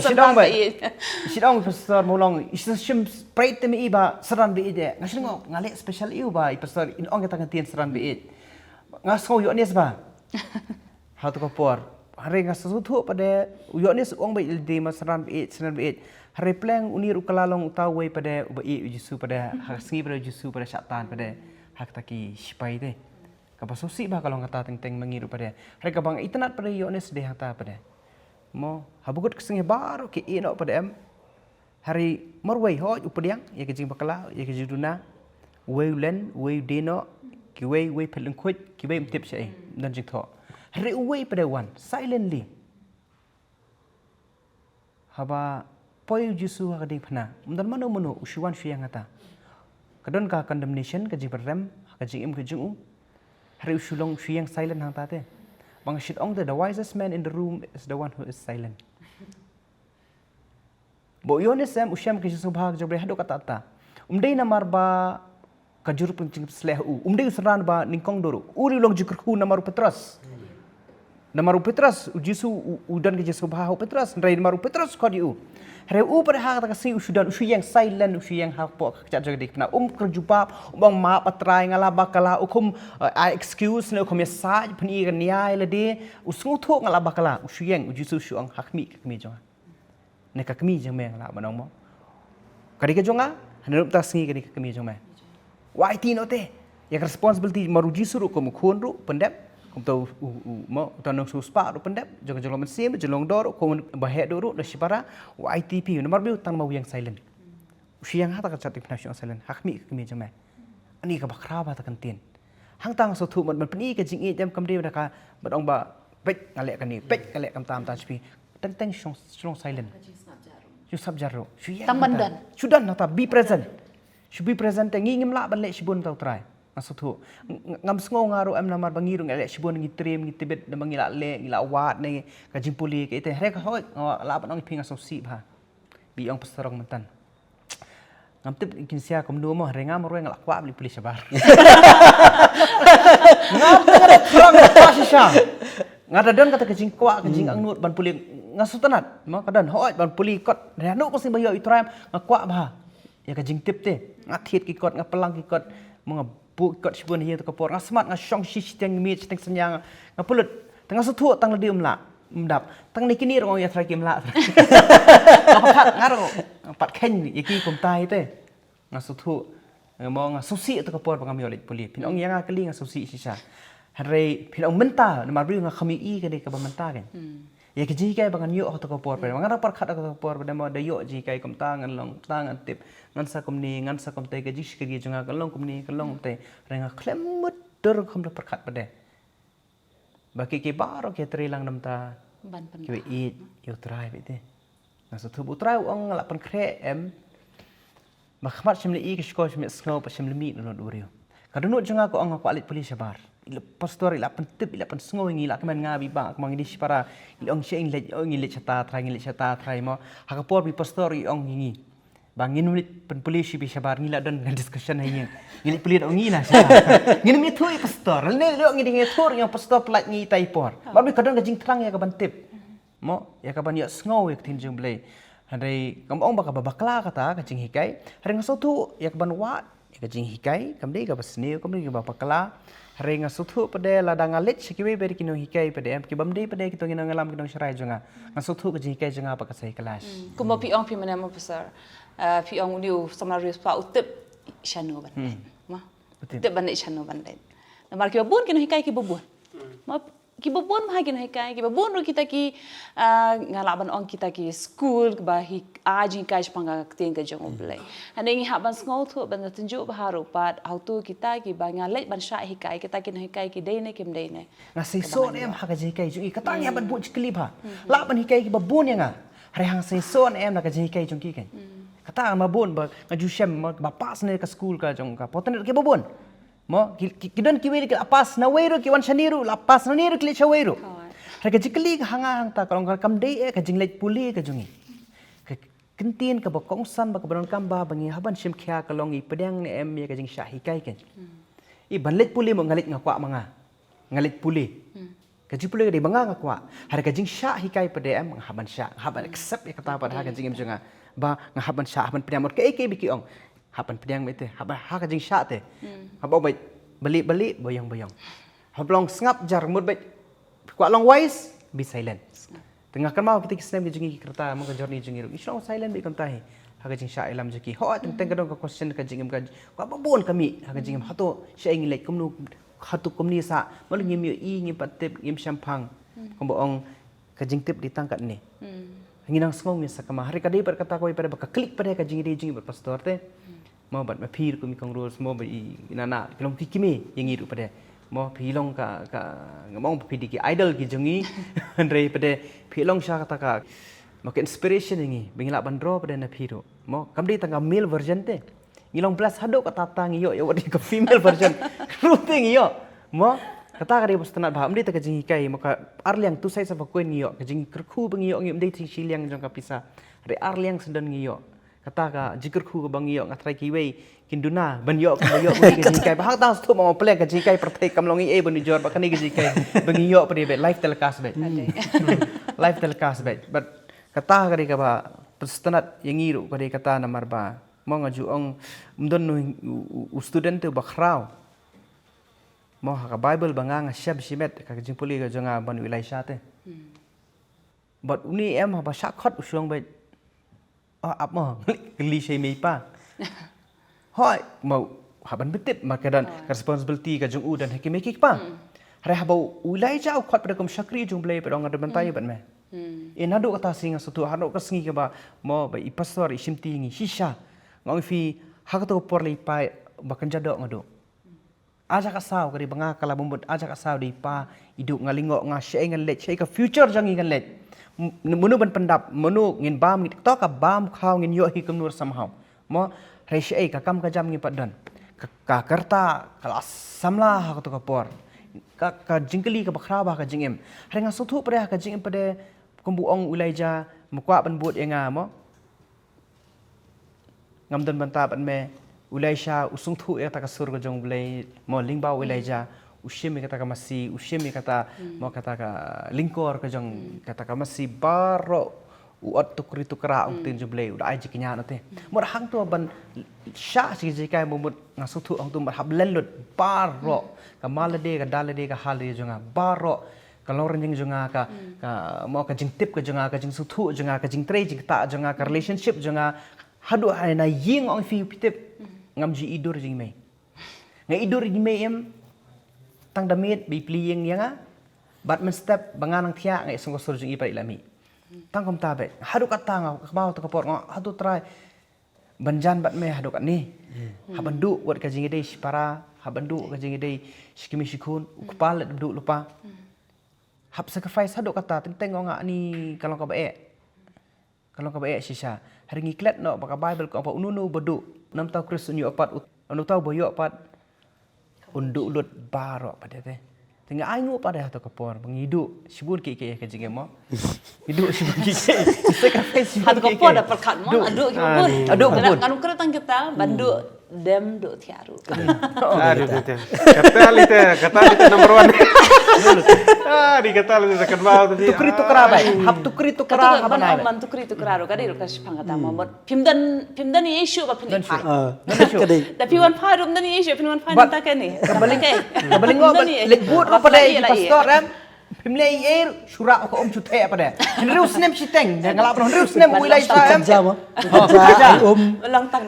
Synran ba ïeit. Shu ong Pastor mo long, shu shim pyrshah te me i ba synran ba ïeit eh. Nga shu ong nga leh special ïa u ba i Pastor in ong kata ka ktien synran ba ïeit. Nga sngew ïohnis bha. Ha tu ka por. Hynrei nga sngewthuh pat de, u ïohnis u ong ba ïeit lade ma synran ba ïeit, synran ba ïeit. Hynrei pleng une ruh ka la long uta uwei pat de, uba ïeit u Jisu pat de, ha ka sngi pat de u Jisu pat de shah tan pat de, ha kata ki sipai te. Kaba sngewsih bha ka long kata teng teng ma ngi ruh pat de. Hynrei kaba nga itynnat pat de ïohnis de hangta pat de. Mo, ha bakut ka sngi baroh ki ïehnoh pat de em. Hynrei marwei hooid u pdiang ïa ka jingbakla, ïa ka jingduna, uwei u len, uwei u die noh, kiwei, uwei phet lyngkhuid, kiwei ym tip shaei, ym don jingthoh. Hynrei uwei pat de u wan silently. Haba poi u Jisu ha ka diengphna, ym don mano mano u shu wan shu ïeng hangta. Ka don ka condemnation, ka jingpynrem ha ka jingim ka jong u. Hynrei u shu long, u shu ïeng silent hangta te. Ba nga shu ong te, the wisest man in the room is the one who is silent. Ba u Ïoannis em u shem ka jingsngewbha ka jong U Blei haduh katta katta. Um dei namar ba ka jur pynjingsleh u. Um dei u synran ba nyngkong dur. U ruh u long jingkyrkhu namar u Petros. Namar u Petros, u Jisu u, u don ka jingsngewbha ha u Petros. Hynrei namar u Petros u khot ïa u. Hynrei u pat ha kata ka sngi u shu don, u shu ïeng silent, u shu ïeng hapoh ka kjat jong ka diengphna. Um kyrjubab, um ong map ah Trai, nga la bakla, u khum, eh, ai excuse ne u khum ïasaid, pyni ka nia ïa lade. U sngewthuh nga la bakla, u shu ïeng, u Jisu u shu ong ha khmih ka kmie jong nga. Ne ka kmie jong me nga lah ban ong mo. Ka dei ka jong nga, hynrei mynta ka sngi ka dei ka kmie jong me. Wa aiti noh te. Ïa ka responsibility namar u Jisu ruh kum u khun ruh pyndep. Kumta u, u, u, mo, uta u nongsiewspah ruh pyndep. Jong ka jinglong mynsiem, jinglong doh ruh, kum ba heh doh ruh, da shipara. Wa aiti phi, namar ba u tang namar u ïeng silent. U shu ïeng ha kata ka kjat diengphna u shu ïeng silent. Ha khmih ka kmie jong me. Ani kaba khraw ba kata ka ktien. Hangta nga sngewthuh ban, ban pyni ka jingïeit em kam dei ban ka, ban ong ba peit nga leh kane, peit nga leh kumta kumta sha phi. Teng teng shu long, shu long silent. Shu sngap jar ruh. Shu ïeng. Tang ban don. Shu don hangta, be present. Shu be present te ngi ngim lah ban leh shibun ïa uta u Trai. Nga sngewthuh. Ng-, ng-, ngam sngew nga ruh em namar ba ngi ruh ngi leh shibun, ngi triem, ngi tbit, namar ngi la leh, ngi la wad ne ka jingpule kaei te. Hynrei ka hooid, nga lah ban ong ïa phi nga sngewsih bha. Ba ong Pastor Rong mynta. Ngam tip kin sia kumno mo, hynrei nga marwei nga la kwah ban leit pule shabar. Ngam tip nga da thrang nga kwah shisha. Nga da don kata ka jingkwah, ka jingangnud ban pule, nga sngewtynnat mo, ka don hooid ban pule kot. Hynrei hano ka sngi ba ïoh ïa u Trai nga kwah bha. Ïa ka jingtip te, nga thied ki kot, nga pynlang ki kot, mo nga buh ki kot shibun ha ïing te ka por, nga smat, nga shong shi shiteng miet, shiteng synñia, nga pynlut. Te nga sngewthuh tang lade um lah. Mdap. Tang ne kini rong ya trai kim la. Nga pat khat, nga rong pat khen ya ki kumta hi te. Nga suthu. Nga mo nga susi tu ka por ba ngam yo leit puli. Phin ong ya nga kali nga susi shisha. Hynrei phin ong mynta namar briew nga kham i ka dei ka ba mynta kan. Ya ka jinghikai ba ngan yo ha tu ka por ba nga rang pat khat ha tu ka por ba mo da yo jinghikai kumta ngan long ta ngan tip ngan sa kumni ngan sa kumte ka jingshikri jong nga kan long kumni kan long kumte. Hynrei nga khlem mut dur kham da pat khat ba de. Ba ki ki baroh ki trei lang namta. Ban pynta. Ki wei ïeit ïa u Trai beit te. Nga sngewthuh ba u Trai u ong nga la pynkhreh em. Ba khmat shim lei ki shkor shim sngew ba shim lei mi nod u riu. Ka dohnud jong nga ka ong nga kwah leit pule shabar. I la pastor i la pyntip i la pynsngew ngi la kmen nga bi ba kmang di shipara. I la ong sha ing leit ong ngi leit shata Trai ngi leit shata Trai mo. Ha ka por bi pastor i ong ngi. Ba ngin mlih pynpule shi bi shabar ngi la don nga discussion ha ngi. Ngi leh pule da ngi na shabar. Ngin mi thui pastor. Ne lo ngi ding thui yang pastor pelat ngi tai por. Ba mi ka don ka jingthrang ya ka ban tip. Mo ya ka ban ya sngew ya ka tin jong Blei. Hynrei kam ong ba ka ba bakla kata ka jinghikai. Hynrei nga sngewthuh ya ka ban wad ya ka jinghikai kam dei ka ba sniew kam dei ka ba bakla. Hynrei nga sngewthuh pade lada nga leit sha kiwei bad ki nonghikai pade em ki bym dei pade ki tong ki nongïalam ki nongsharai jong nga. Nga sngewthuh ka jinghikai jong nga ba ka sei klas. Kumba phi ong phi mane mo pastor. Phi ong uni u Samaria pa u tip shano ban leit. Ma. U tip ban leit shano ban leit. Namar ki ba bun ki nonghikai ki ba bun. Ma ki ba bun ma ki nonghikai ki ba bun ruh kita ki nga lah ban ong kita ki skul ba hi a jinghikai shipang ka ktien ka jong U Blei. Hynrei ngi hap ban sngewthuh ban tynjuh bha ruh pat hangtu kita ki ba nga leit ban shah hikai kita ki nonghikai ki dei ne kim dei ne. Nga seisoh ne em ha ka jinghikai jong i kata ngi hap ban buh jingkylli bha. Lah ban hikai ki ba bun ïa nga. Hynrei hang seisoh ne em na ka jinghikai jong ki kan. Kata ma bun ba nga ju shem ma ba pass ne ka skul ka jong ka. Potnet ki ba bun. Mo ki ki don ki wei ki la pass na wei ruh ki wan shani ruh la pass na ni ruh ki leit sha wei ruh. Hynrei ka jingkylli ka ha nga hangta ka long ka kam dei eh ka jingleit pule ka jong i. Ka ktien ka ba kongsan ba ka ba donkam ba ba ngi hap ban shim khia ka long i pdiang ne em ïa ka jingshah hikai kan. I ban leit pule mo nga leit nga kwah ma nga. Nga leit pule. Ka jingpule ka dei ba nga nga kwah. Hynrei ka jingshah hikai pade em nga hap ban shah nga hap ban accept ïa kata pat ha ka jingim jong nga. Ba nga hap ban shah hap ban pdiang mut kaei kaei ba ki ong. Hap ban pdiang mut te hap ban ha ka jingshah te. Hap ban balik balik bayong bayong. Hap long sngap jar mut bad kwah long wise be silent. Te nga kynmaw kita ki snem ki jong ngi ki rta mo ka journey jong ngi ruh ngi shu long silent bad kumta hi. Ha ka jingshah ïalam jong ki ho teng teng ka dong ka question ka jingim ka kwah ba bun ka mih ha ka jingim hato sha ngi leit kumno. Hato kumne sa malu ngim ïohi ngim pat tip ngim shemphang. Kumba ong ka jingtip dei tang katne. Ngi nang sngew ngi sa kama hynrei ka dei pat kata kawei pat ba ka klik pat ka jingdei jong ngi bad pastor te. Mo bad ma phi ruh kum i kong rules mo bad i nana ki long ki kmie ïa ngi ruh pat. Mo phi long ka ka ngam ong ba phi dei ki idol ki jong ngi. Hynrei pat phi long sha kata ka mo ka inspiration ïa ngi ba ngi lah ban draw pat na phi ruh. Mo kam dei tang ka male version te. Ngi long bless haduh kata ta ngi ïoh ïa wat ka female version. Ruh te ngi ïoh. Mo kata ka dei ba sngewtynnat bha ym dei ta ka jinghikai mo ka arliang tu sai sa ba kuen ngi ïoh ka jingkyrkhu ba ngi ïoh ngi ym dei thing shiliang jong ka pisa. Re arliang sendon ngi ïoh. Kata ka jingkyrkhu ka ba ngi ïoh nga trai kiwei kin duna ban ïoh ka ba ïoh ka jinghikai ba hak ta stu mo plek ka jinghikai pyrthei kam long i e ban ujor ba kane ka jinghikai ba ngi ïoh pyrthei live telecast bet. Live telecast bet but kata ka dei ka ba sngewtynnat ïa ngi ruh ka dei kata namar ba Mo nga ju ong mdon u student te ba khraw. Mo ha ka Bible ba nga nga shem shimet ka jingpule ka jong nga ban u Elisha te. Bad uni em ha ba shah khot u shong ba. Oh ap mo kli shei mei pa. Hoi mo ha ban betip ma ka dan responsibility ka jong u dan ha ki mei ki pa. Hare ha ba u Elijah u khot pada kum shakri jong Blei pada nga ban tai bad me. E naduh kata sngi nga sngewthuh haduh ka sngi kaba mo ba i pastor i shimti ngi shisha. Nga ong phi ha kato ka por lei pai ba kan jadok nga duh. Aja ka saw ka dei ba nga ka la bumut aja ka saw dei pa i duh nga lingok nga shei ngan leit shei ka future jong ngi ngan leit. Munu ban pyndap munu ngin bam ngi to ka bam khaw ngin yoh hi kumnur somehow. Mo hre shei ka kam ka jam ngi pat don. Ka, ka karta ka la samla ha kato ka por. Ka, ka jingkli ka bakhra ba ka jingim. Hre nga sngewthuh pada ha ka jingim pada kumbu ong Elijah mukwa ban buat ïa nga mo. Ngam don bynta bad me u Elisha u sngewthuh ïa kata ka sur ka jong u Blei mo lyngba u Elijah u shim ïa kata ka masi u shim ïa kata mo kata ka lyngkor ka jong kata ka masi baroh u ot tukri tukra ong tin jong u Blei u da ai jingkñia na te. Mo hangto ban sha shi jingkai mo mut nga sngewthuh hangto ban hap len lut baroh ka ma lade ka da lade ka ha lade jong nga baroh Ka long rynjing jong nga ka, ka, mo ka jingtip ka jong nga, ka jingsngewthuh jong nga, ka jingtrei jingktah jong nga, ka relationship jong nga. Haduh ha ïing ong phi phi tip. Ngam ju i dur jong i mei. Nga i dur jong i mei em. Tang da miet ba i plie ïing ïa nga. Bad mynstep ba nga nang thiah nga i sngewsur jong i pat i la mih. Tang kumta beit. Haduh katta nga kynmaw ta ka por nga haduh trai. Ban jan bad me haduh katne. Haba ndu wat ka jingïadei shipara, haba ndu ka jingïadei shikimi shikhun, u kpa leit duh lypa. Hap sacrifice haduh katta, teng teng ong nga ni ka long kaba eh. Ka long kaba eh shisha. Hynrei ngi klet noh ba ka Bible ka ong ba uno uno ba duh, namar u Khrist un ïoh pat, uno uno ba ïoh pat. Un duh lut baroh pat te. Te nga ai nguh pat ha ta ka por ba ngi duh shibun ki ki ka jingim mo. Ngi duh shibun ki ki. Sacrifice shibun. Ha ta ka por da pyrkhat mo, duh ki bun. Aduh ki bun. Ngan kren tang kita ban duh dem duh thiah ruh. Aduh kita. Kata lite, kata lite number one. Ah, di kata lite second bau tu. Tukri tukra bai. Hap tukri tukra, hap ban tukri tukra ruh. Ka dei ruh ka shipang kata mo. Phim don, phim don ïa issue ba phim don issue. Ka dei. Da phi wan phai ruh don issue, phi wan phai nta kane. Ka baling, ka baling ngo ba lek bud ruh pat de pastor em. Phim leh ei ei shurak ka um shu theh pat de. Hynriew snem shiteng, da nga lah pat hynriew snem u Elisha em. Um.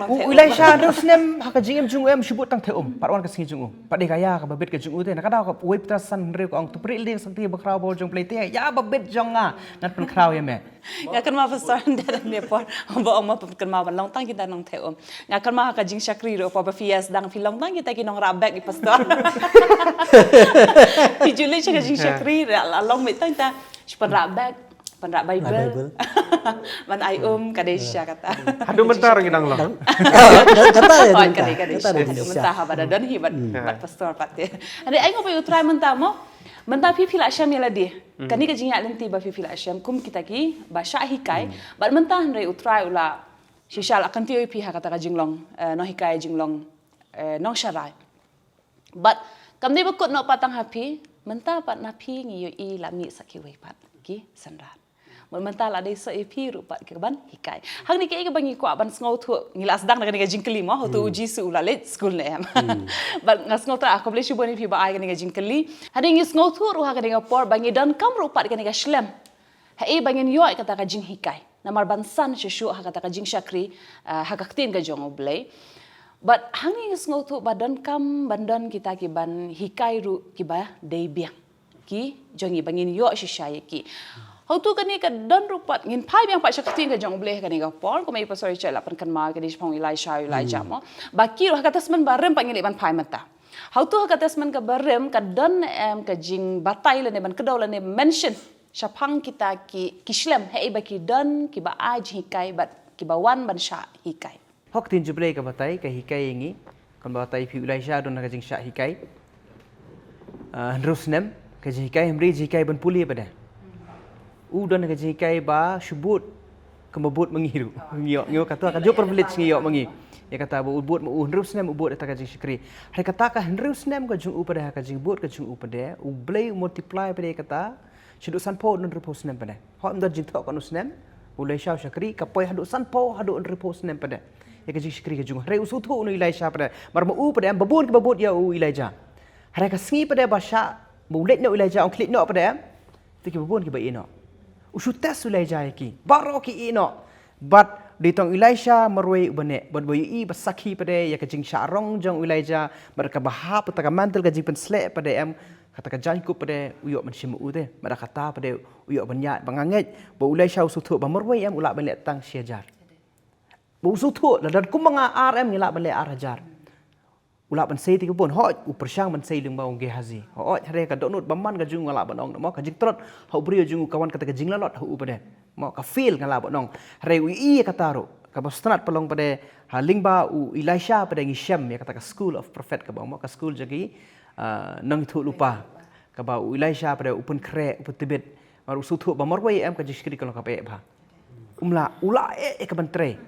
U Elisha hynriew snem ha ka jingim jong u em shu bud tang theh um. Pat wan ka sngi jong u. Pat de ka ïa ka babit ka jong u te. Na ka daw ka wei pta san hynriew ka ong tu prik leng san ti ba khraw ba jong plei te. Ïa babit jong nga. Ngan pynkhraw ïa me. Nga kynmaw pastor da ne por ba ong ma pynkhraw ban long tang kita nang theh um. Nga kynmaw ha ka jingshakri ruh ba phi ïa sdang phi long tang kita ki nongrah bek i pastor. Phi ju leit sha ka jingshakri ruh la long mih tang kita shu pynrah bek, pynrah Bible. Ban ai um ka dei shisha kata. Haduh mynta ngi dang long. Kata ïa ka dei ka dei. Haduh mynta haba da don hi bad pastor pat te. Hynrei ai nguh ba U Trai mynta mo. Mynta phi phi la shem ïa lade. Kane ka jingïaid lynti ba phi phi la shem kum kita ki ba shah hikai bad mynta hynrei U Trai u la shisha la kyntiew ïa phi ha kata ka jinglong nonghikai jinglong nongsharai. Bad kam dei ba kut noh pat tang ha phi mynta pat na phi ngi ïohi la mih sa kiwei pat ki synran. Bad mynta la dei sa ïa phi ruh pat ki ban hikai. Hangne kaei kaba ngi kwah ban sngewthuh ngi la sdang da kane ka jingkylli mo hato U Jisu u la leit skul ne em. Bad nga sngewthuh ah khublei shibun ïa phi ba ai kane ka jingkylli. Hadien ngi sngewthuh ruh ha kane ka por ba ngi donkam ruh pat kane ka shlem. Haei ba ngin ïoh ïa kata ka jinghikai. Namar ban san shuh shuh ha kata ka jingshakri ha ka ktien ka jong U Blei. Bad hangne ngi sngewthuh ba donkam ban don kita ki ban hikai ruh kiba dei biang. Ki jong ngi ba ngin ïoh shisha ïa ki. Hato kane ka don ruh pat ngin phai biang pat sha ka ktien ka jong U Blei ha kane ka por kumba i pastor i la pynkynmaw ka dei shaphang Elisha Elijah mo. Ba ki ruh ha ka testament barim pat ngin leit ban phai mynta. Hato ha ka testament kaba rim ka don em ka jingbatai lane ban kdew lane mention shaphang kita ki ki shlem haei ba ki don kiba ai jinghikai bad kiba wan ban shah hikai. Hok ktien jong U Blei ka batai ka hikai ïa ngi. Kan batai phi Elisha don ka jingshah hikai. Hynriew snem ka jinghikai hynriew jinghikai ban pule pat de. U don ka jinghikai ba shu bud. Kumba bud ma ngi ruh. Ngi ïoh ngi ïoh kata ka jong privilege ngi ïoh ma ngi. Ïa kata ba u bud ma u hynriew snem u bud ïa kata ka jingshakri. Hynrei kata ka hynriew snem ka jong u pat de ha ka jingbud ka jong u pat de U Blei u multiply pat de ïa kata. Shaduh sanphew hynriewphew snem pat de. Hok ym don jingthoh katno snem. U Elisha u shakri ka poi haduh sanphew haduh hynriewphew snem pat de. Ïa ka jingshakri ka jong u hynrei u sngewthuh u Elisha pat de. Mar ma u pat de em ba bun kiba bud ïa u Elijah. Hynrei ka sngi pat de ba shah ba u leit noh u Elijah ong khlieh noh pat de em. Te kiba bun kiba ïeh noh. U shu test u Elijah ïa ki baroh ki ïeh noh. Bad dei tang u Elisha marwei uba neh bad ba ïohi ba sakhi pat de ïa ka jingshah rong jong u Elijah bad kaba hap kata ka mantle ka jingpynsleh pat de em. Kata ka jaiñkup pat de u ïoh ban shim u te. Bad kata pat de u ïoh ban ïaid ba nga ngeit ba u Elisha u sngewthuh ba marwei em u lah ban leh tang shi hajar. Ba u sngewthuh lada kumba nga ar em ngi lah ban leh ar hajar. U lah ban sei te ka bun hooid u pyrshang ban sei lyngba u Gehazi. Hooid hynrei ka dohnud ba man ka jong u nga lah ban ong mo ka jingtrot ha u briew jong u ka wan kata ka jinglalot ha u pat de. Mo ka fail nga lah ban ong. Hynrei u ïohi ïa kata ruh kaba sngewtynnat pat long pat de ha lyngba u Elisha pat de ngi shem ïa kata ka school of prophet kaba ong mo ka school jong ki nongïathuhlypa. Kaba u Elisha pat de u pynkhreh u pyntbit. Mar u sngewthuh ba marwei em ka jingshakri ka long kaba eh bha. Um lah u lah eh ka ban trei.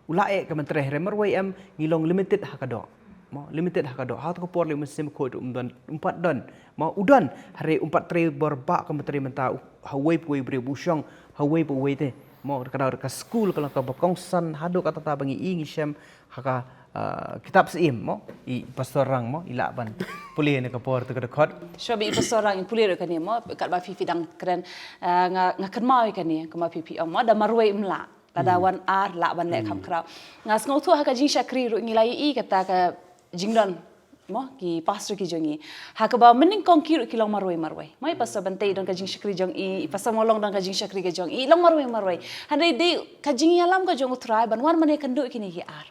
U lah eh ka ban trei hynrei marwei em ngi long limited ha ka doh. Mo limited ha ka doh ha ka por lei u Mynsiem Bakhuid um don um pat don. Mo u don hynrei um pat trei bor ba ka ban trei mynta ha uwei pa uwei u briew ba u shong ha uwei pa uwei te. Mo ka dei ka skul ka long kaba kongsan haduh katta ba ngi i ngi shem ha ka ah, kitab Syiem mo, i Pastor Rang mo, i lah ban pule na ka por tu ka dkhot. Shuwa ba i Pastor Rang i pule ruh kane mo, katba phi phi dang kren, ah, nga, nga kynmaw ïa kane, kumba phi phi ong mo, da marwei ym lah. Lada wan ar lah ban leh kham khraw. Nga sngewthuh ha ka jingshakri ruh ngi la ïohi kata ka jingdon mo, ki pastor ki jong ngi. Ha kaba mynnyngkong ki ruh ki long marwei marwei. Mo, i Pastor Bantei don ka jingshakri jong i, i Pastor Mawlong don ka jingshakri ka jong i, long marwei marwei. Hynrei dei ka jingïalam ka jong U Trai ban wan ban ïakynduh kine ki ar.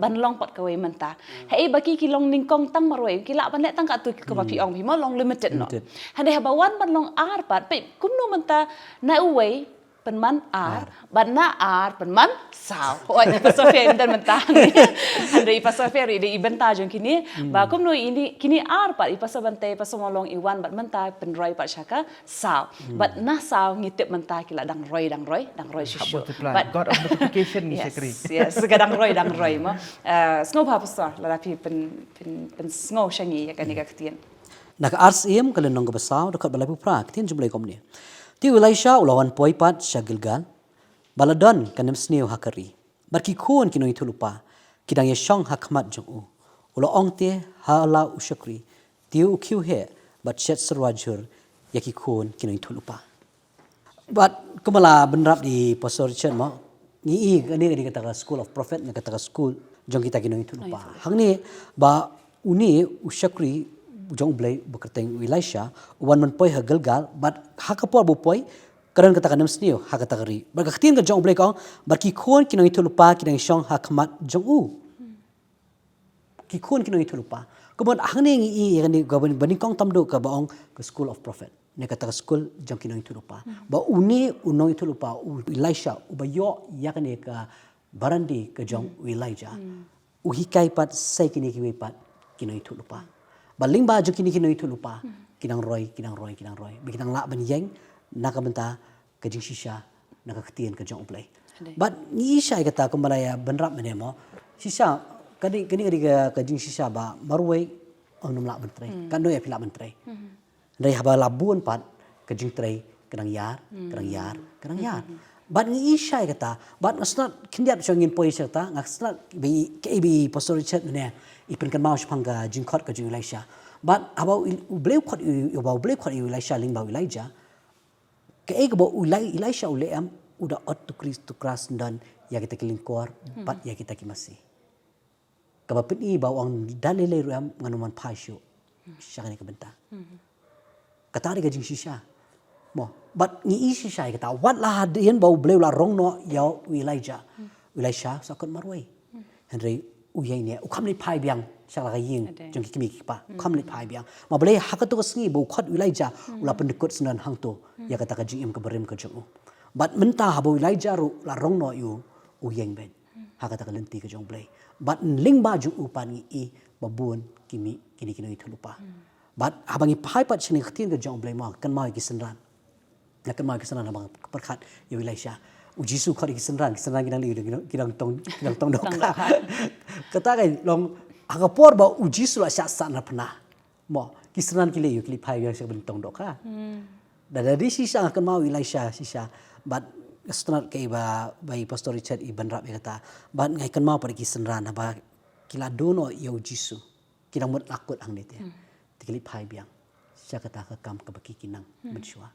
Ban long pat kawei mynta. Haei ba ki ki long nyngkong tang marwei, ki lah ban leh tang katto kaba phi ong phi mo, long limited noh. Limited. Hynrei haba wan ban long ar pat, peit kumno mynta na uwei pynman ar, bad na ar pynman saw. Hooid, i Pastor Fair i don bynta hangne. Hynrei i Pastor Fair i dei i bynta jong kine, ba kumno ine, kine ar pat, i Pastor Bantei, i Pastor Mawlong i wan bad mynta pynroi pat sha ka saw. Bad na saw ngi tip mynta ki la dang roi, dang roi, dang roi shuh shuh. Multiply. Bad God of multiplication ngi shakri. Yes, yes, ka dang roi, dang roi mo. Eh, sngewbha Pastor, lada phi pyn, pyn, pynsngew sha ngi ïa kane ka ktien. Na ka Ar Syiem ka lynnong kaba saw, dkhot ba laiphew phra, ka ktien jong U Blei kumne. Te u Elisha u la wan poi pat sha Gilgal, ba la don ka nemsniew ha ka ri. Bad ki khun ki nongïathuhlypa ki dang ïashong ha khmat jong u. U la ong te ha la u shakri, te u khiew heh bad shet syrwa jhur ïa ki khun ki nongïathuhlypa. Bad kumba la bynrap da i Pastor Richard mo, ngi i kane ka dei kata ka school of prophet, ne kata ka school jong kita ki nongïathuhlypa. Hangne ba une u shakri jong U Blei ba kyrteng u Elisha u wan ban poi ha Gilgal, bad ha ka por ba u poi ka don kata ka nemsniew ha kata ka ri. Bad ka ktien ka jong U Blei ka ong, bad ki khun ki nongïathuhlypa ki dang shong ha khmat jong u. Ki khun ki nongïathuhlypa. Kumba hangne ngi i ïa kane kaba nyngkong tam duh kaba ong ka school of prophet, ne kata ka school jong ki nongïathuhlypa. Ba une u nongïathuhlypa u Elisha uba ïoh ïa kane ka barandi ka jong u Elijah, u hikai pat sa kine kiwei pat ki nongïathuhlypa. Ba lyngba jong kine ki nongïathuhlypa ki dang roi, ki dang roi, ki dang roi, ba ki dang lah ban ïeng na ka bynta ka jingshisha na ka ktien ka jong U Blei. Bad ngi i shai kata kumba la ïa bynrap mynne mo, shisha, kane, kane ka dei ka, ka jingshisha ba marwei ym lah ban trei. Katno ïa phi lah ban trei. Hynrei haba la bun pat ka jingtrei ka dang ïar, ka dang ïar, ka dang ïar. Bad ngi i shai kata, bad nga sngewtynnat khyndiat shuwa ngin poi sha kata, nga sngewtynnat ba i, kaei ba i Pastor Richard mynne i pynkynmaw shaphang ka jingkhot ka jong u Elisha. Bad haba u, U Blei u khot ïa u, haba U Blei u khot ïa u Elisha lyngba u Elijah, kaei kaba u Eli-, Elisha u leh em, u da ot tukri tukra syndon ïa kita ki lyngkor bad ïa kita ki masi. Kaba pyni ba u ong da lei lei ruh em ngan ym wan phai shuh sha kane ka bynta. Kata dei ka jingshisha. Mo, bad ngi i shisha ïa kata, wat la hadien ba U Blei u la rong noh ïa u Elijah, u Elisha sa kut marwei. Hynrei u ïeng ne, u kham leit phai biang sha la ka ïing jong ki kmie ki kpa. U kham leit phai biang. Ma balei ha kato ka sngi ba u khot u Elijah u la pyndkut syndon hangto ïa kata ka jingim ka barim ka jong u. Bad mynta haba u Elijah ruh la rong noh ïa u, u ïeng beit ha kata ka lynti ka jong U Blei. Bad lyngba jong u pat ngi i ba bun ki mih kine ki nongïathuhlypa. Bad haba ngi phai pat sha kane ka ktien ka jong U Blei mo, kynmaw ïa ki synran. Nga kynmaw ki synran haba nga pyrkhat ïa u Elisha. U Jisu u khot ïa ki synran, ki synran ki dang leh, ki dang, ki dang tong, ki dang tong dohkha. Kata ka long ha ka por ba u Jisu la shah sahnarphna. Mo, ki synran ki leh aïu, ki leit phai biang sha kaba tong dohkha. Da, da dei shisha nga kynmaw u Elisha shisha. Bad nga sngewtynnat kaei ba, ba i Pastor Richard i bynrap ïa kata. Bad nga kynmaw pat ki synran haba ki la duh noh ïa u Jisu. Ki dang mut la kut hangne te. Te ki leit phai biang sha kata ka kam kaba ki ki nang mynshuwa.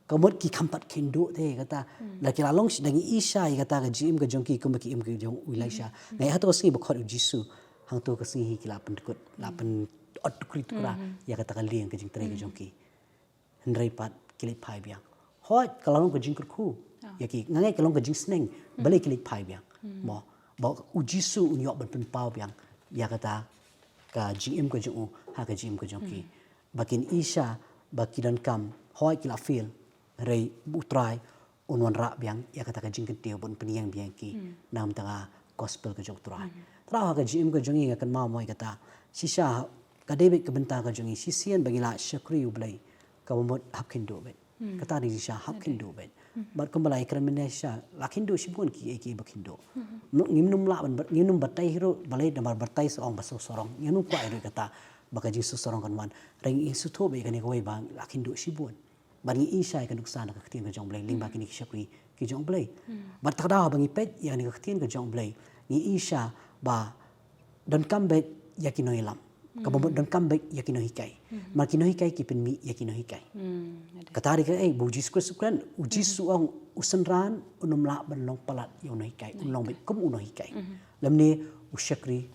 Ka mut ki kham pat kynduh te kata. La ki la long shi dang i shai kata ka jingim ka jong ki kumba ki im ka jong u Elisha. Nga ïa hato ka sngi ba khot u Jisu, hangto ka sngi hi ki la pyndkut, la pyn ot tukri tukra ïa kata ka liang ka jingtrei ka jong ki. Hynrei pat ki leit phai biang. Hooid, ka la long ka jingkyrkhu ïa ki, nga ngeit ka long ka jingsneng, balei ki leit phai biang. Mo, ba u Jisu un ïoh ban pynpaw biang ïa kata ka jingim ka jong u ha ka jingim ka jong ki. Ba kin i sha, ba ki donkam, hooid ki la fail, hynrei u Trai un wanrah biang ïa kata ka jingkyntiew ban pynïeng biang ki na ka bynta ka gospel ka jong u Trai. Te ha ka jingim ka jong ngi nga kynmaw mo ïa kata, shisha ka dei beit ka bynta ka jong ngi, shisien ba ngi la shakri U Blei, kaba mut hap kynduh beit. Kata dei shisha, hap kynduh beit. Bad kumba la ïakren mynne shisha, la kynduh shibun kiei kiei ba kynduh. Ngim nym lah ban, ngim nym batai hi ruh, balei namar batai sa ong ba sngewsarong. Ngim nym kwah hi ruh kata ba ka jingsngewsarong kan wan. Hynrei ngi sngewthuh beit kane kawei ba la kynduh shibun. Bad ngi i sha ïa ka nuksa na ka ktien ka jong U Blei lyngba kine ki shakri ki jong U Blei. Bad kata ka daw ba ngi peit ïa kane ka ktien ka jong U Blei, ngi i sha ba donkam beit ïa ki nongïalam. Kaba mut donkam beit ïa ki nonghikai. Namar ki nonghikai ki pynmih ïa ki nonghikai. Kata dei kaei ba u Jisu Khrist u kren, u Jisu u ong u synran un ym lah ban long palat ïa u nonghikai, un long beit kum u nonghikai. Lymne u shakri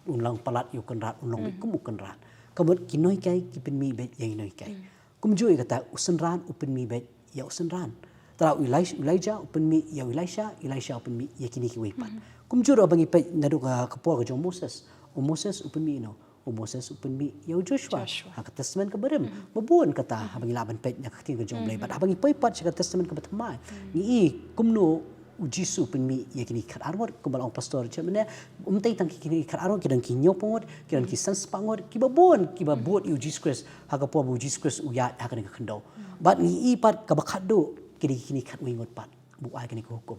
un long palat ïa u kynrad, un long beit kum u kynrad. Ka mut ki nonghikai ki pynmih beit ïa ki nonghikai. Kumjuh ïa kata u synran u pynmih beit ïa u synran. Te lada u Elij-, Elijah u pynmih ïa u Elisha, Elisha u pynmih ïa kine kiwei pat. Kumjuh ruh haba ngi peit naduh ka, ka por ka jong u Moses. U Moses u pynmih ïa uno? U Moses u pynmih ïa u Joshua. Joshua. Ha ka Testament kaba rim. Ba bun kata haba ngi lah ban peit na ka ktien ka jong u Blei. Bad haba ngi poi pat sha ka Testament kaba thymmai, ngi i kumno u Jisu u pynmih ïa kine ki khatar ngut, kumba la ong Pastor Richard mynne, ym tei tang ki kine ki khatar ngut, ki don ki hynñiewphew ngut, ki don ki sanspah ngut, kiba bun, kiba bud ïa u Jisu Khrist, ha ka por ba u Jisu Khrist u ïaid ha kane ka khyndew. Bad ngi i pat kaba khatduh, kine ki kine ki khatwei ngut pat ba u ai kane ka hukum.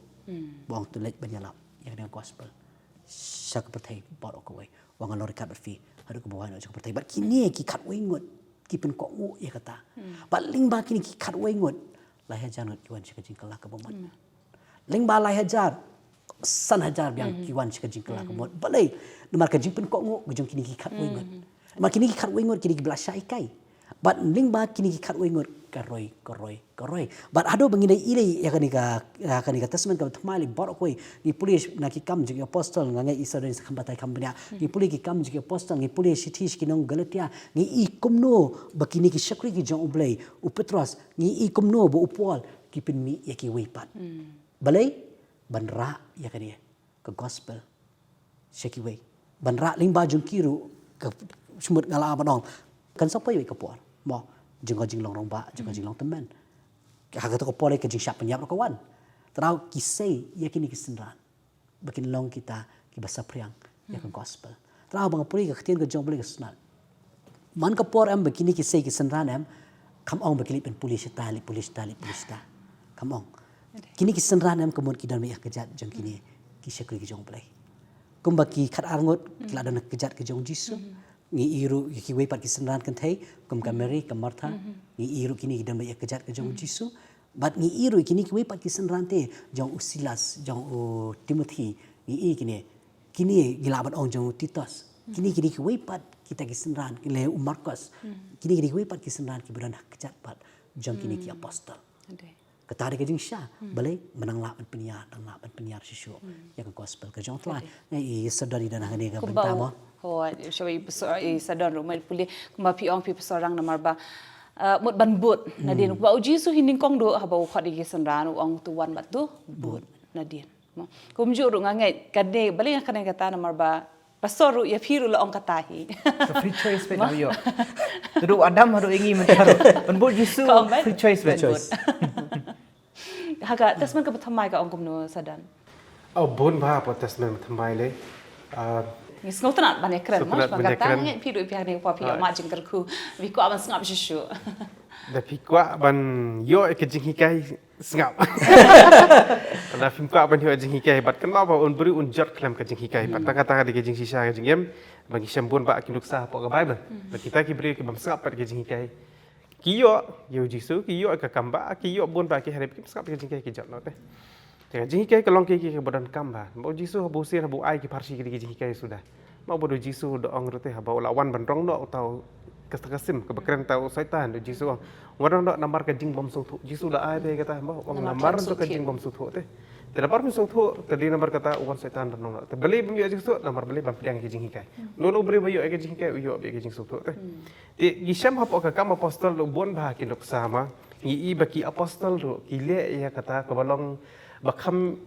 Ba ong to leit ban ïalap ïa kane ka gospel sha ka pyrthei baroh kawei. Wat nga long ryngkat bad phi haduh kaba wai noh jong ka pyrthei. Bad kine ki khatwei ngut ki pynkohnguh ïa kata. Bad lyngba kine ki khatwei ngut, lai hajar ngut ki wan sha ka jingkylla kaba mut. Lyngba lai hajar, san hajar biang ki wan sha ka jingkylla kaba mut. Balei? Namar ka jingpynkohnguh ka jong kine ki khatwei ngut. Namar kine ki khatwei ngut kine kiba la shah hikai. Bad lyngba kine ki khatwei ngut ka roi, ka roi, ka roi. Bad haduh ba ngin ïa i lei ïa kane ka, ïa kane ka Testament kaba thymmai lei baroh kawei, ngi pule na Ki Kam jong ki Apostol, nga ngeit i sawdong sa kham batai kham bniah. Ngi pule Ki Kam jong ki Apostol, ngi pule shithi sha ki nong Galatia, ngi i kumno ba kine ki shakri ki jong U Blei, u Petros, ngi i kumno ba u Paul, ki pynmih ïa kiwei pat. Balei? Ban rah ïa kane ka gospel sha kiwei. Ban rah lyngba jong ki ruh, ka shu mut nga la ban ong, kan sa poi wei ka por. Mo, jong ka jinglong rangbah, jong ka jinglong tymmen. Ha kato ka por ka jingshah pynïap ruh ka wan. Te daw ki sei ïa kine ki synran ba kin long kita kiba saphriang ïa ka gospel. Te daw ba nga pule ka ktien ka jong U Blei ka sngap. Man ka por em ba kine ki sei ki synran em, kam ong ba ki leit ban pule shata, leit pule shata, leit pule shata. Kam ong. Kine ki synran em ka mut ki don beit ha kjat jong kine ki shakri ki jong U Blei. Kumba ki khatar ngut ki la don ha kjat ka jong U Jisu. Ngi i ruh ïa kiwei pat ki synran kynthei, kum ka Mary, ka Martha. Ngi i ruh kine ki don beit ha kjat ka jong U Jisu. Bad ngi i ruh kine kiwei pat ki synran te, jong u Silas, jong u Timothy, ngi i kine, kine ngi lah ban ong jong u Titus. Kine, kine kiwei pat kita ki synran, kine u Markos. Kine, kine kiwei pat ki synran kiba don ha kjat pat jong kine ki apostol. Kata dei ka jingshah, balei mynta nang lah ban pynïar, nang lah ban pynïar shuh shuh ïa ka gospel ka jong U Trai. Ngi i sawdong i don hangne ka bynta mo. Kumba, oh, shuwa i sawdong ruh ma pule, kumba phi ong phi Pastor Rang namar ba, ah, mut ban bud nadien. Kumba U Jisu hi nyngkong duh haba u khot ïa ki synran u ong to wan bad to bud nadien. Mo. Kumjuh ruh nga ngeit ka dei, balei nga kane kata namar ba Pastor ruh ïa phi ruh la ong kata hi. Ka free choice beit ïoh. Te ruh Adam haduh ïa ngi mynta ruh. Ban bud Jisu free choice beit. Ha ka Testament kaba thymmai ka ong kumno Sadan? Oh, bun bha hapoh Testament ba thymmai lei. Ah, ngi sngewtynnat ban ïakren, sngewtynnat ban ïakren. Nga ngeit phi ruh phi hangne phi ïoh ma jingkyrkhu. Phi kwah ban sngap shuh shuh. Da phi kwah ban ïoh ka jinghikai sngap. Lada phim kwah ban ïoh jinghikai bad kynmaw ba un briew un jot khlem ka jinghikai. Bad tang kata ka dei ka jingshisha ka jingim ba ngi shem bun bah ki nuksa hapoh ka Baibl. Bad kita ki briew ki bym sngap bad ka jinghikai, ki ïoh ïa U Jisu, ki ïoh ka kam bah, ki ïoh bun bah ki, hynrei kim sngap ka jinghikai, ki jot noh te. Te ka jinghikai ka long ka, ka, kaba donkam bah. Ba U Jisu haba u sien, haba u ai ki pharshi ki dei ki jinghikai suda. Namar ba U Jisu u da ong ruh te haba u la wan ban rong noh uta u, ka, ka sim kaba kren uta u Soitan, U Jisu u ong, wan rong noh namar ka jingbymsngewthuh. U Jisu u la ai te kata, ba u ong namar ka jingbymsngewthuh te. Te namar bym sngewthuh, te dei namar kata u wan Soitan rong noh. Te balei bym ïoh jingsngewthuh, namar balei, ban pdiang ka jinghikai. Uno uno u briew ba ïoh ka jinghikai u ïoh ka jingsngewthuh te. Te ngi shem hapoh ka Kam Apostol ruh bun bah ki nuksa ma ngi i ba ki apostol ruh ki leh ïa kata kaba long ba kham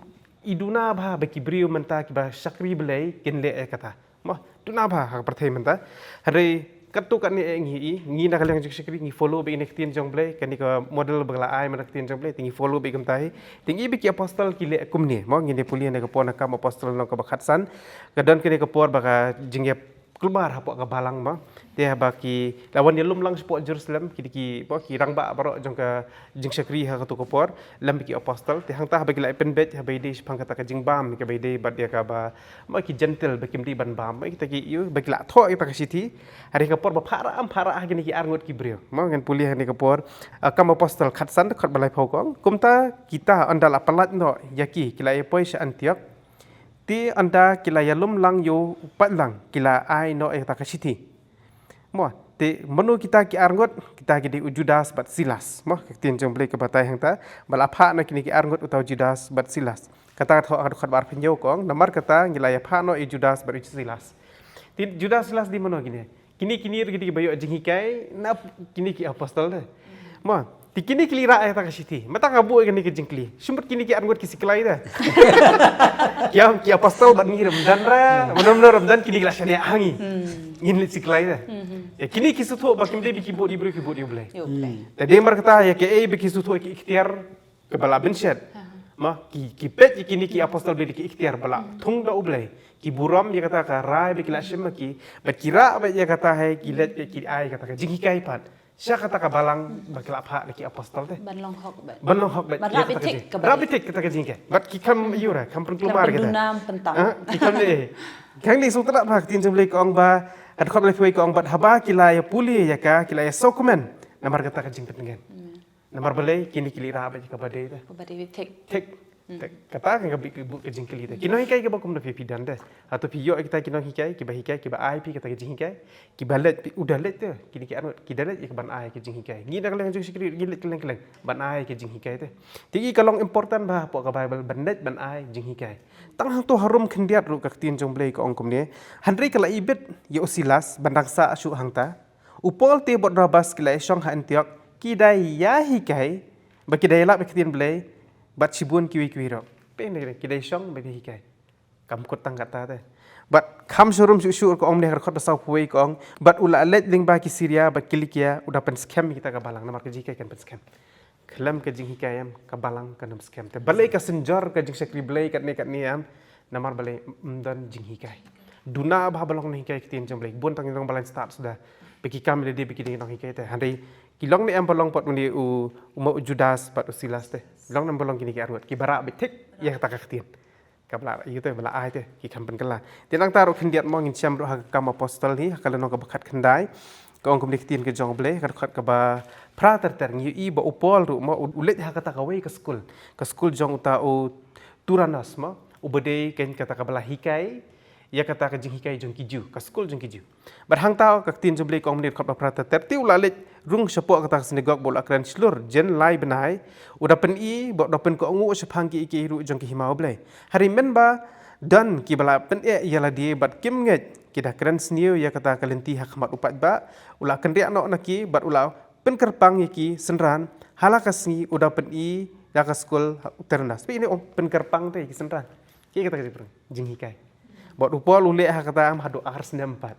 i duna bah ba ki briew mynta kiba shakri Blei kin leh ïa kata. Mo, duna bah ha ka pyrthei mynta. Hynrei katto katne eh ngi i, ngi na ka liang jingshakri ngi follow beit ïa ka ktien jong U Blei, kane ka model ba la ai ma na ka ktien jong U Blei, te ngi follow beit kumta hi. Te ngi i ba ki apostol ki leh kumne. Mo, ngin ïa pule na ka por na Kam Apostol lynnong kaba khatsan. Ka don kane ka por ba ka jingïap kulmar hapoh ka balang ba. Te haba ki la wan ïalum lang shapoh Jerusalem, ki dei ki, ba ki rangbah baroh jong ka jingshakri ha kato ka por, lem bad ki apostol. Te hangta haba ki la pynbeit, haba ïadei shaphang kata ka jingbam, kaba ïadei bad ïa kaba, ba ki Jentil, ba kim dei ban bam, ba kita ki ïoh, ba ki la thoh ïa kata ka shithi. Hynrei ka por ba pharah, ym pharah ha kine ki arngut ki briew. Mo, ngan pule ha kane ka por, ah, Kam Apostol khatsan, dkhot ba laiphew ka ong. Kumta kita ynda la pyllait noh ïa ki, ki la ïa poi sha Antiok. Te ynda ki la ïalum lang ïa u paidlang, ki la ai noh ïa kata ka shithi. Mo, te mano kita ki arngut? Kita ki dei u Judas bad Silas. Mo, ka ktien jong Blei ka batai hangta, ba la phah noh kine ki arngut, uta u Judas bad Silas. Kata ka thoh ha ka dkhot ba arphew hynñiew ka ong, namar kata ngi la ïa phah noh ïa u Judas bad u Silas. Te Judas, Silas dei mano kine? Kine, kine ruh ki dei kiba ïoh jinghikai na kine ki apostol de. Mo, te kine ki leit rah ïa kata ka shithi. Mynta nga buh ïa kane ka jingkylli. Shu mut kine ki arngut ki siklai de. Ki ong ki apostol bad ngi ruh ym don re. Mano mano ruh ym don, kine ki la shaniah ha ngi. Ngin leit siklai de. Ïa kine ki sngewthuh ba kim dei ba ki bud ïa u briew, ki bud ïa u Blei. Ïa u Blei. Te dei namar kata ïa kaei ba ki sngewthuh ïa ki ikhtiar kaba la bynshet. Mo, ki, ki peit ïa kine ki apostol ba dei ki ikhtiar ba la thung da u Blei. Ki burom ïa kata ka rai ba ki la shim ma ki. Bad ki rah beit ïa kata hi, ki leit beit ki ai kata ka jinghikai pat sha kata ka balang ba ki la phah da ki apostol te. Ban long hok beit. Ban long hok beit. Ban rah beit thik kaba, rah beit thik kata ka jinghikai. Bad ki kham ïoh re, kham pynkulmar kata. Kham pynduna, pyntang. Ha? Ki kham ne. Khang ne sngewtynnat ba ka ktien jong Blei ka ong ba, ha dkhot laiphew wei ka ong, bad haba ki la ïa pule ïa ka, ki la ïa sngewkmen namar kata ka jingpyntngen. Namar balei? Kine ki leit rah beit ïa kaba dei te. Kaba dei thik. Thik. Thik. Kata ka bit, ka bit ka jingkylli te. Ki nonghikai kiba kum na phi, phi don te. Hato phi ïoh ïa kita ki nonghikai kiba hikai, kiba ai phi kata ka jinghikai, kiba leit, phi, u da leit te. Kine ki arngut ki da leit ïa kaban ai ka jinghikai. Ngi na ka liang jong shakri ngi leit kylleng kylleng ban ai ka jinghikai te. Te i ka long important bha hapoh ka Baibl ban leit ban ai jinghikai. Tang hangto harum khyndiat ruh ka ktien jong Blei ka ong kumne. Hynrei ka la ibit ïa u Silas ban dang sah shuh hangta. U Paul te bad Barnabas ki la ïashong ha Antiok, ki da ïahikai, bad ki da ïalap ïa ka ktien Blei bad shibun kiwei kiwei ruh. Peit ne, ki da ïashong bad ki hikai. Kam kut tang kata te. Bad kham sharum shuh shuh ka ong ne, ha ka dkhot ba sawphew wei ka ong, bad u la leit lyngba ki Siria bad Kilikia, u da pynskhem ïa kita ka balang, namar ka jinghikai kan pynskhem. Khlem ka jinghikai em, ka balang kan ym skhem. Te balei ka synjor ka jingshakri Blei katne katne em, namar balei? Ym don jinghikai. Duna bha ba long nonghikai ktien jong Blei. Bun tang ngi long ba la stad suda. Ba ki kam lade ba ki dei nonghikai te. Hynrei ki long ne em ba long pat une u, u ma u Judas bad u Silas te. Long ne em ba long kine ki arngut kiba rah beit thik ïa kata ka ktien. Kaba la ïa te, ba la ai te, ki kham pynkylla. Te nangta ruh khyndiat mo ngin shem ruh ha ka Kam Apostol hi, ha ka lynnong kaba khatkhyndai. Ka ong kumne ka ktien ka jong Blei, ka dkhot kaba phra ter ter, ngi ïohi ba u Paul ruh mo, u, u leit ha kata kawei ka skul. Ka skul jong uta u Turanos mo, uba dei kein kata kaba la hikai ïa kata ka jinghikai jong ki Jiw, ka skul jong ki Jiw. Bad hangta ka ktien jong Blei ka ong mynne, dkhot ba phra ter ter, te u la leit rung shapoh kata ka synagog bad u la kren shlur jan lai bnai, u da pyni bad u da pynkohnguh shaphang kiei kiei ruh jong ka hima U Blei. Hynrei mynba don kiba la pyneh ïa lade bad kim ngeit, ki da kren sniew ïa kata ka lynti ha khmat u paidbah, u la kynriah noh na ki bad u la pynkyrpang ïa ki synran. Ha la ka sngi u da pyni ïa ka skul ha u Tiranos. Phi ne, ong pynkyrpang te ïa ki synran. Ki kata ka jingpyrkhat, jinghikai. Bad u Paul u leh ha kata am haduh ar snem pat.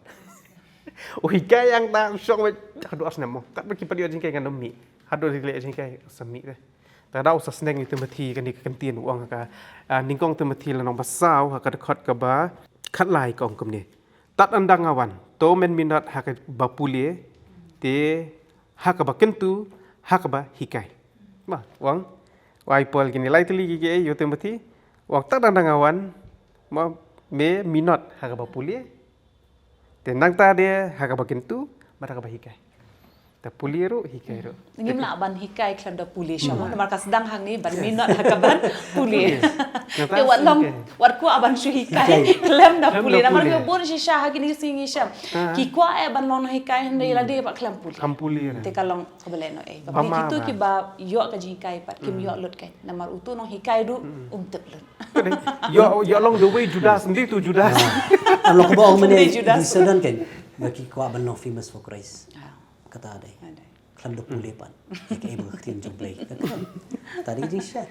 U hikai ïa kata u shong beit haduh ar snem mo. Katba ki pat ïoh jinghikai ngan ym mih. Haduh u leh jinghikai sa mih te. Te da u sa sneng ïa u Timothi kane ka kyntien, u ong ha ka, ah, nyngkong Timothi lynnong ba saw ha ka dkhot kaba khatlai ka ong kumne. Tad ynda nga wan, to men minot ha kaba pule, te ha kaba kyntu, ha kaba hikai. Mo, u ong, u ai Paul kine lai tylli ki, ki, ïa u Timothi, u ong tad ynda nga wan, mo, me minot ha kaba pule, te nangta de ha kaba kyntu, bad ha kaba hikai. Te pule ruh, hikai ruh. Ngim lah ban hikai khlem da pule shuh. Hmm. Namar ka sdang hangne ban minot ha kaban pule. Pule. Te wat long, wat kwah ban shu hikai khlem da pule. Khlem da pule. Namar ki bun shisha ha kine ki sngi ngi shem. Ah. Ki kwah eh ban long nonghikai hynrei lade pat khlem pule. Khlem pule. Te ka long kaba lehnoh eh. Ba ma, kitu kiba ïoh ka jinghikai pat kim ïoh lut kai. Namar utu nonghikai ruh um tip lut. Ïoh, ïoh long the way Judas, ym dei tu Judas. Ah. Long kaba ong mynne, Judas. Di sa don kan. Ba ki kwah ban long famous for Christ. Ah. Kata dei. Kata dei. Khlem da pule pat. Ïa kaei ba ka ktien jong Blei ka ong. Kata dei ka jingshai.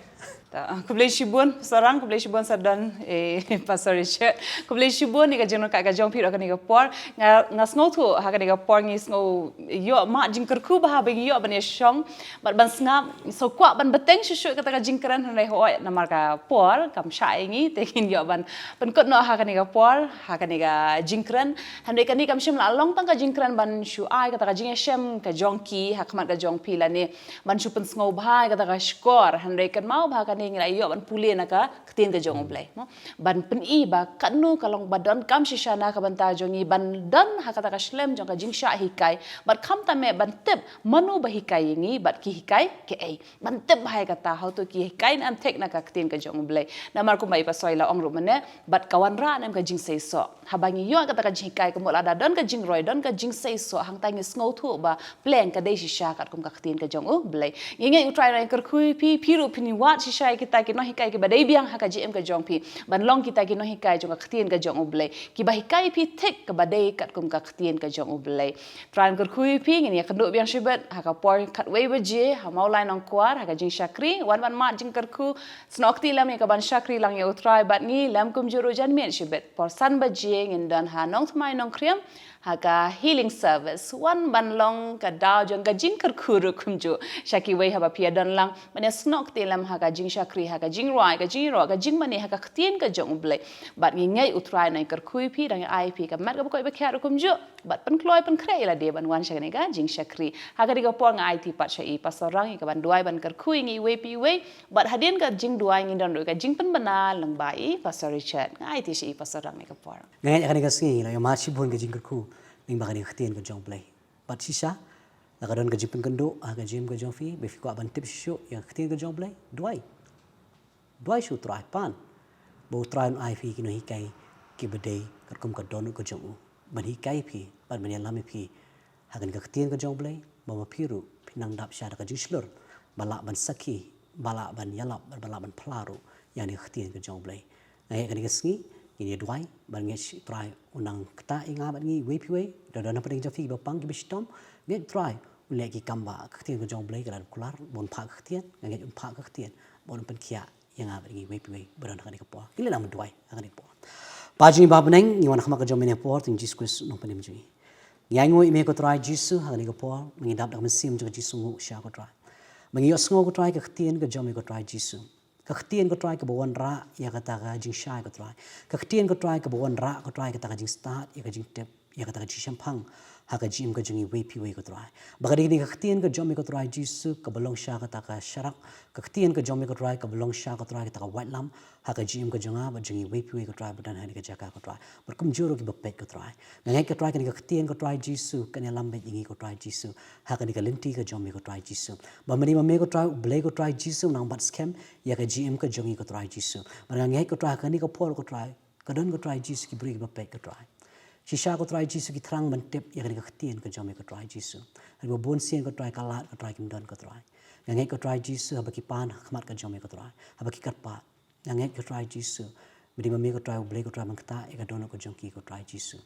Ta, khublei shibun, Sarang, khublei shibun Sardon, eh, Pastor Richard. Khublei shibun ïa ka jingryngkat ka jong phi ruh ha kane ka por. Nga, nga sngewthuh ha kane ka por ngi sngew ïoh mad jingkyrkhu bha ba ngi ïoh ban ïashong bad ban sngap, sngewkwah ban bteng shuh shuh kata ka jingkren hynrei hooid namar ka por kam shah ïa ngi, te ngin ïoh ban pynkut noh ha kane ka por, ha kane ka jingkren. Hynrei kane kam shym la long tang ka jingkren ban shu ai kata ka jingïashem ka jong ki ha khmat ka jong phi lane ban shu pynsngewbha ïa kata ka shkor. Hynrei kynmaw ba ha kane ngi la ïoh ban pule na ka ktien ka jong U Blei. Mo? Ban pyni ba katno ka long ba donkam shisha na ka bynta jong ngi ban don ha kata ka shlem jong ka jingshah hikai. Bad khamtam eh ban tip mano ba hikai ïa ngi bad ki hikai kaei. Ban tip bha ïa kata, hato ki hikai ne em thik na ka ktien ka jong U Blei. Namar kumba i pastor i la ong ruh mynne, bad ka wanrah ne em ka jingseisoh. Haba ngi ïoh kata ka jinghikai, ka mut lada don ka jingroi, don ka jingseisoh, hangta ngi sngewthuh ba pleng ka dei shisha katkum ka ktien ka jong U Blei. Ngi ngeit U Trai un kyrkhu ïa phi, phi ruh phin wad shisha ïa kita ki nonghikai kiba dei biang ha ka jingim ka jong phi. Ban long kita ki nonghikai jong ka ktien ka jong U Blei. Kiba hikai phi thik kaba dei katkum ka ktien ka jong U Blei. Trai un kyrkhu ïa phi, ngin ïakynduh biang shibit ha ka por khatwei baje ha Mawlai Nongkwar, ha ka jingshakri, wan ban mad jingkyrkhu, snoh kti lem ïa ka ban shakri lang ïa U Trai bad ngi, lem kumjuh ruh janmiet shibit por san baje ngin don ha Nongthymmai Nongkrem ha ka healing service. Wan ban long ka daw jong ka jingkyrkhu ruh kumjuh sha kiwei haba phi ïadon lang ban ïasnoh kti lem ha ka jingshakri, ha ka jingrwai, ka jingïaroh, ka jingmane ha ka ktien ka jong U Blei. Bad ngi ngeit U Trai un kyrkhu ïa phi, dang ai phi ka met kaba koit ba khiah ruh kumjuh. Bad pynkloi pynkhreh ïa lade ban wan sha kane ka jingshakri. Ha kane ka por nga aiti pat sha i Pastor Rang ïa ka ban duwai ban kyrkhu ïa ngi iwei pa iwei. Bad hadien ka jingduwai ngin don ruh ka jingpynbna lyngba i Pastor Richard. Nga aiti sha i Pastor Rang ïa ka por. Nga ngeit ha kane ka sngi la ïoh mad shibun ka jingkyrkhu lyngba kane ka ktien ka jong U Blei. Bad shisha la ka don ka jingpynkynduh ha ka jingim ka jong phi, ba phi kwah ban tip shuh shuh ïa ka ktien ka jong U Blei. Duwai. Duwai sha U Trai, pan ba U Trai un ai phi ki nonghikai kiba dei katkum ka dohnud ka jong u ban hikai phi, ban ban ïalam ïa phi ha kane ka ktien ka jong U Blei, ba ma phi ruh phin nang dap sha da ka jingshlur ba lah ban sakhi, ba lah ban ïalap, ba lah ban phla ruh ïa kane ka ktien ka jong U Blei. Nga ngeit kane ka sngi ngin ïa duwai ban ngeit sha U Trai un nang ktah ïa nga bad ngi iwei pa iwei, da don hapdeng jong phi kiba pang kiba shitom. Ngeit U Trai un leh ki kam ba ka ktien ka jong U Blei ka la kular, ba un phah ka ktien, nga ngeit un phah ka ktien ba un pynkhiah ïa nga bad ngi iwei pa iwei ba don ha kane ka por. Ngin ïa nang duwai ha kane ka por. Pa jong ngi ba ha bneng, ngi wan ha khmat ka jong me ha kane ka por, ha u Jisu Khrist u nongpynim jong ngi. Ngi ainguh ïa me ko Trai Jisu ha kane ka por, ngi dap da ka mynsiem jong ka jingsngewnguh shisha ko Trai. Ba ngi ïohsngew ko Trai ka ktien ka jong me ko Trai Jisu. Ka ktien ko Trai kaba wanrah ïa kata ka jingshai ko Trai. Ka ktien ko Trai kaba wanrah ko Trai kata ka jingstad, ïa ka jingtip, ïa kata ka jingshemphang ha ka jingim ka jong ngi iwei pa iwei ko Trai. Ba ka dei kane ka ktien ka jong me ko Trai Jisu kaba long sha kata ka sharak, ka ktien ka jong me ko Trai kaba long sha ko Trai kata ka waitlam ha ka jingim ka jong nga bad jong ngi iwei pa iwei ko Trai ba don ha kane ka jaka ko Trai. Bad kumjuh ruh kiba peit ko Trai. Nga ngeit ko Trai kane ka ktien ko Trai Jisu kan ïalam beit ïa ngi ko Trai Jisu ha kane ka lynti ka jong me ko Trai Jisu. Ba mynne ma me ko Trai U Blei ko Trai Jisu un nang bat skhem ïa ka jingim ka jong ngi ko Trai Jisu. Bad nga ngeit ko Trai ha kane ka por ko Trai, ka don ko Trai Jisu ki briew kiba peit ko Trai. Shisha ko Trai Jisu ki thrang ban tip ïa kane ka ktien ka jong me ko Trai Jisu. Hynrei ba bun sien ko Trai ka lad ko Trai kim don ko Trai. Nga ngeit ko Trai Jisu haba ki pan ha khmat ka jong me ko Trai, haba ki kyrpad, nga ngeit ko Trai Jisu ba dei ma me ko Trai U Blei ko Trai ban ktah ïa ka dohnud ka jong ki ko Trai Jisu.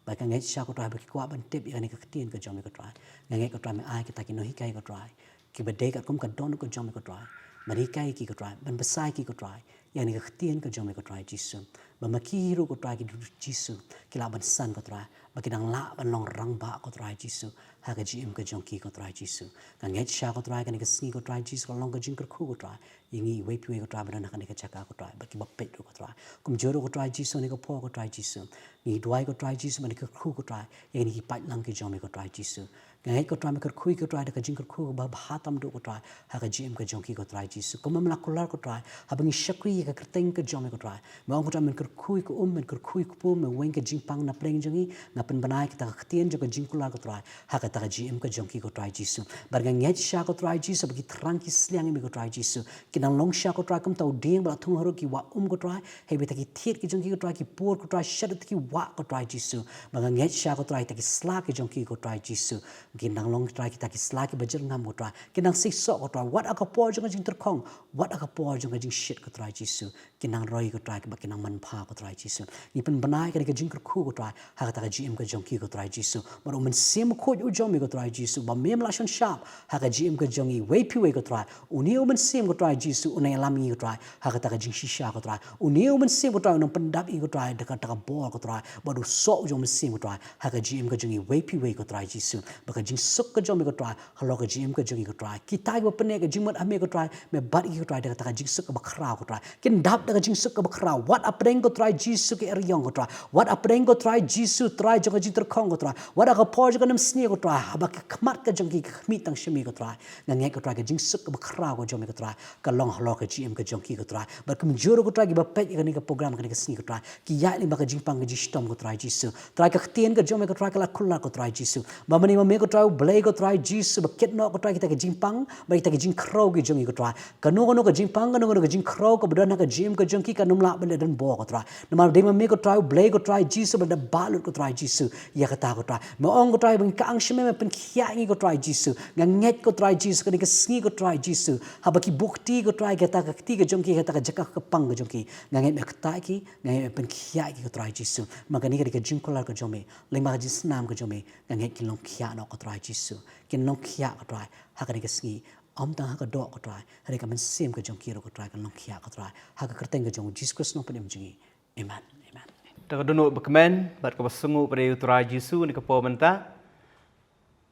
Ba nga ngeit shisha ko Trai haba ki kwah ban tip ïa kane ka ktien ka jong me ko Trai, nga ngeit ko Trai me ai kita ki nonghikai ko Trai kiba dei katkum ka dohnud ka jong me ko Trai, ban hikai ki ko Trai, ban bsa ki ko Trai ïa kane ka ktien ka jong me ko Trai Jisu. Ba ma ki ruh ko Trai ki dei Jisu, ki lah ban san ko Trai, ba ki dang lah ban long rangbah ko Trai Jisu ha ka jingim ka jong ki ko Trai Jisu. Nga ngeit shisha ko Trai kane ka sngi ko Trai Jisu ka long ka jingkyrkhu ko Trai ïa ngi iwei pa iwei ko Trai ba don ha kane ka jaka ko Trai, bad kiba peit ruh ko Trai. Kumjuh ruh ko Trai Jisu ha kane ka por ko Trai Jisu, ngi duwai ko Trai Jisu ban kyrkhu ko Trai ïa kine ki paidlang ki jong me ko Trai Jisu. Nga ngeit ko Trai me kyrkhu ïa ki ko Trai da ka jingkyrkhu kaba bha tam duh ko Trai ha ka jingim ka jong ki ko Trai Jisu. Kumba me la kular ko Trai haba ngi shakri ïa ka kyrteng ka jong me ko Trai, me ong ko Trai men kyrkhu ïa ka um, men kyrkhu ïa ka pum, men weng ka jingpang na pdeng jong ngi. Nga pynbna ïa kata ka ktien jong ka jingkular ko Trai ha kata ka jingim ka jong ki ko Trai Jisu. Bad nga ngeit shisha ko Trai Jisu ba ki thrang ki sliang ïa me ko Trai Jisu, ki nang long shisha ko Trai kumta u dieng ba la thung harud ki wah um ko Trai. Hei ba kita ki thied ki jong ki ko Trai ki pur ko Trai, shadut ki wah ko Trai Jisu. Ba nga ngeit shisha ko Trai kita ki sla ki jong ki ko Trai Jisu, ki nang long ko Trai kita ki sla kiba jyrngam ko Trai, ki nang seisoh ko Trai, wat ha ka por jong ka jingtyrkhong, wat ha ka por jong ka jingshit ko Trai Jisu, ki nang roi ko Trai, kiba ki nang manbha ko Trai Jisu. Ngi pynbna ïa kane ka jingkyrkhu ko Trai ha kata ka jingim ka jong ki ko Trai Jisu. Bad u Mynsiem Bakhuid u jong me ko Trai Jisu, ba me me la shon shap ha ka jingim ka jong ngi iwei pa iwei ko Trai, une u Mynsiem ko Trai Jisu un ïalam ïa ngi ko Trai ha kata ka jingshisha ko Trai. Une u Mynsiem ko Trai un pyndap ïa ngi ko Trai da kata ka bor ko Trai, bad u soh u jong u Mynsiem ko Trai ha ka jingim ka jong ngi iwei pa iwei ko Trai Jisu. Ba ka jingsuk ka jong me ko Trai halor ka jingim ka jong ngi ko Trai, kita kiba pynïaid ka jingmut ha me ko Trai, me bat ïa ki ko Trai da kata ka jingsuk kaba khraw ko Trai. Kin dap da ka jingsuk kaba khraw. Wat hapdeng ko Trai Jisu ki eriong ko Trai. Wat hapdeng ko Trai Jisu Trai jong ka jingtyrkhong ko Trai. Wat ha ka por jong ka nemsngi ko Trai. Haba ka khmat ka jong ki ka khmih tang sha me ko Trai. Nga ngeit ko Trai ka jingsuk kaba khraw ka jong me ko Trai. Ka long halor ka jingim ka jong ki ko Trai. Bad kumjuh ko Trai kiba peit ïa kane ka program kane ka sngi ko Trai. Ki ïaid lyngba ka jingpang ka jingshitom ko Trai Jisu. Trai ka ktien ka jong me ko Trai ka la kular ko Trai Jisu. Ba mane ma me ko Trai U Blei ko Trai Jisu ba kit noh ko Trai kita ka jingpang, ba kita ka jingkhraw ki jong ngi ko Trai. Kano kano ka jingpang, kano kano ka jingkhraw kaba don ha ka jingim ka jong ki kan ym lah ban leh donbor ko Trai. Namar dei ma me ko Trai U Blei ko Trai Jisu ba da balut ko Trai Jisu. Ïa kata ko Trai. Me ong ko Trai ba ngi ka ang sha me me pynkhiah ngi ko Trai Jisu. Nga ngeit ko Trai Jisu kane ka sngi ko Trai Jisu. Haba ki buh kti ko Trai kata ka kti ka jong ki kata ka jaka ka pang ka jong ki. Nga ngeit me kata ki, nga ngeit me pynkhiah ki ko Trai Jisu. Ma kane ka dei ka jingkular ka jong me. Lyngba ka jingsnam ka jong me. Nga ngeit kin long khiah noh ko Trai Jisu. Kin long khiah ko Trai. Ha kane ka sngi. Ym tang ha ka doh ko Trai. Hynrei ka mynsiem ka jong ki ruh ko Trai kan long khiah ko Trai. Ha ka kyrteng ka jong U Jisu Khrist Nongpynim jong ngi. Amen. Amen. Da ka dohnud ba kmen bad kaba sngewnguh ba dei U Trai Jisu ha kane ka por mynta.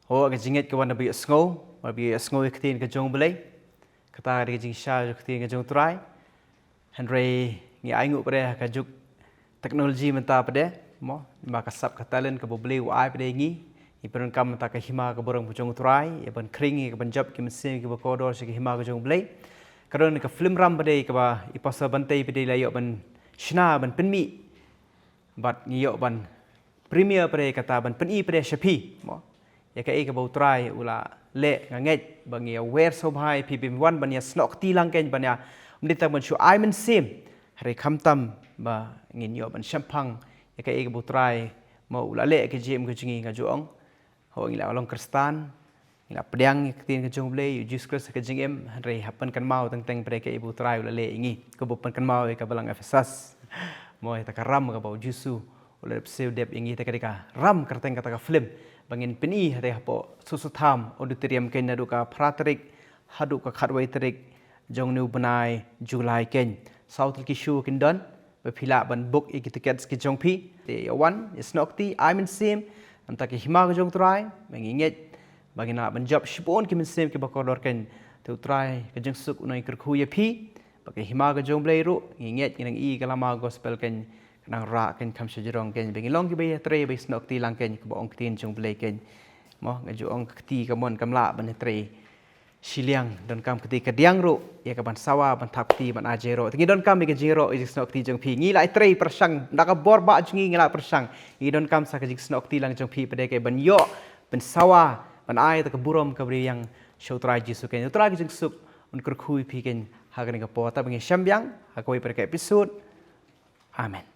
Ho ka jingngeit ka wan da ba ïohsngew, ba ïohsngew ïa ka ktien ka jong U Blei. Kata ka dei ka jingshai jong ka ktien ka jong U Trai. Hynrei ngi ainguh pat de ha ka juk technology mynta pat de, mo, ba ka sap ka talent kaba U Blei u ai pat de ïa ngi. Ngi pyndonkam mynta ka hima ka burom ka jong U Trai, ïa ban khring, ïa ka ban jop ki mynsiem kiba kordor sha ka hima ka jong U Blei. Ka don ka film ram pat de kaba i Pastor Bantei pat de la ïoh ban shna ban pynmih. Bad ngi ïoh ban premiere pat de kata ban pyni pat de sha phi, mo. Ïa kaei kaba U Trai u la leh nga ngeit ba ngi ïa wer sngewbha ïa phi ba ym wan ban ïa snoh kti lang kein ban ïa ym dei tang ban shu ai mynsiem. Hynrei khamtam ba ngin ïoh ban shemphang ïa kaei kaba U Trai mo u la leh ka jingim ka jong ngi nga ju ong. Ho ngi la long Khristan, ngi la pdiang ïa ka ktien ka jong U Blei, ïa U Jisu Khrist ha ka jingim, hynrei hap pynkynmaw teng teng pat de kaei ba U Trai u la leh ïa ngi, kaba pynkynmaw ïa ka balang Ephesus. Mo ïa ta ka ram kaba U Jisu u la dep siew dep ïa ngi, ta ka dei ka ram kyrteng kata ka film. Ba ngin pyni hynrei hapoh Soso Tham Auditorium kein naduh ka phra tarik haduh ka khatwei tarik jong une u bnai July kein. Saw tylli ki show kin don. Ba phi lah ban book ïa ki tickets ki jong phi. Te ïa wan, ïa snoh kti, ai mynsiem, nangta ka hima ka jong U Trai, ba ngi ngeit, ba ngin lah ban jop shibun ki mynsiem kiba kordor kein. Te U Trai, ka jingsuk un ïa kyrkhu ïa phi, ba ka hima ka jong U Blei ruh, ngi ngeit, ngi nang ïohi ka lama gospel kein, ka nang rah kein kham sha jrong kein, ba ngi long kiba ïatrei, ba ïa snoh kti lang kein, kaba ong ktien jong U Blei kein. Mo, nga ju ong ka kti ka mon kam lah ban ïatrei shiliang, donkam kti ka diang ruh, ïa ka ban sawa, ban thap kti, ban ai jingïaroh. Te ngi donkam ïa ka jingïaroh, ïa ka jingsnoh kti jong phi. Ngi la ïatrei pyrshang, da ka bor ba jong ngi ngi la pyrshang. Ngi donkam sa ka jingsnoh kti lang jong phi pat de kaei ban ïoh, ban sawa, ban ai ta ka burom kaba riang sha U Trai Jisu kein. U Trai ka jingsuk un kyrkhu ïa phi kein ha kane ka por, ta ba ngi shem biang ha kawei pat ka episode. Amen.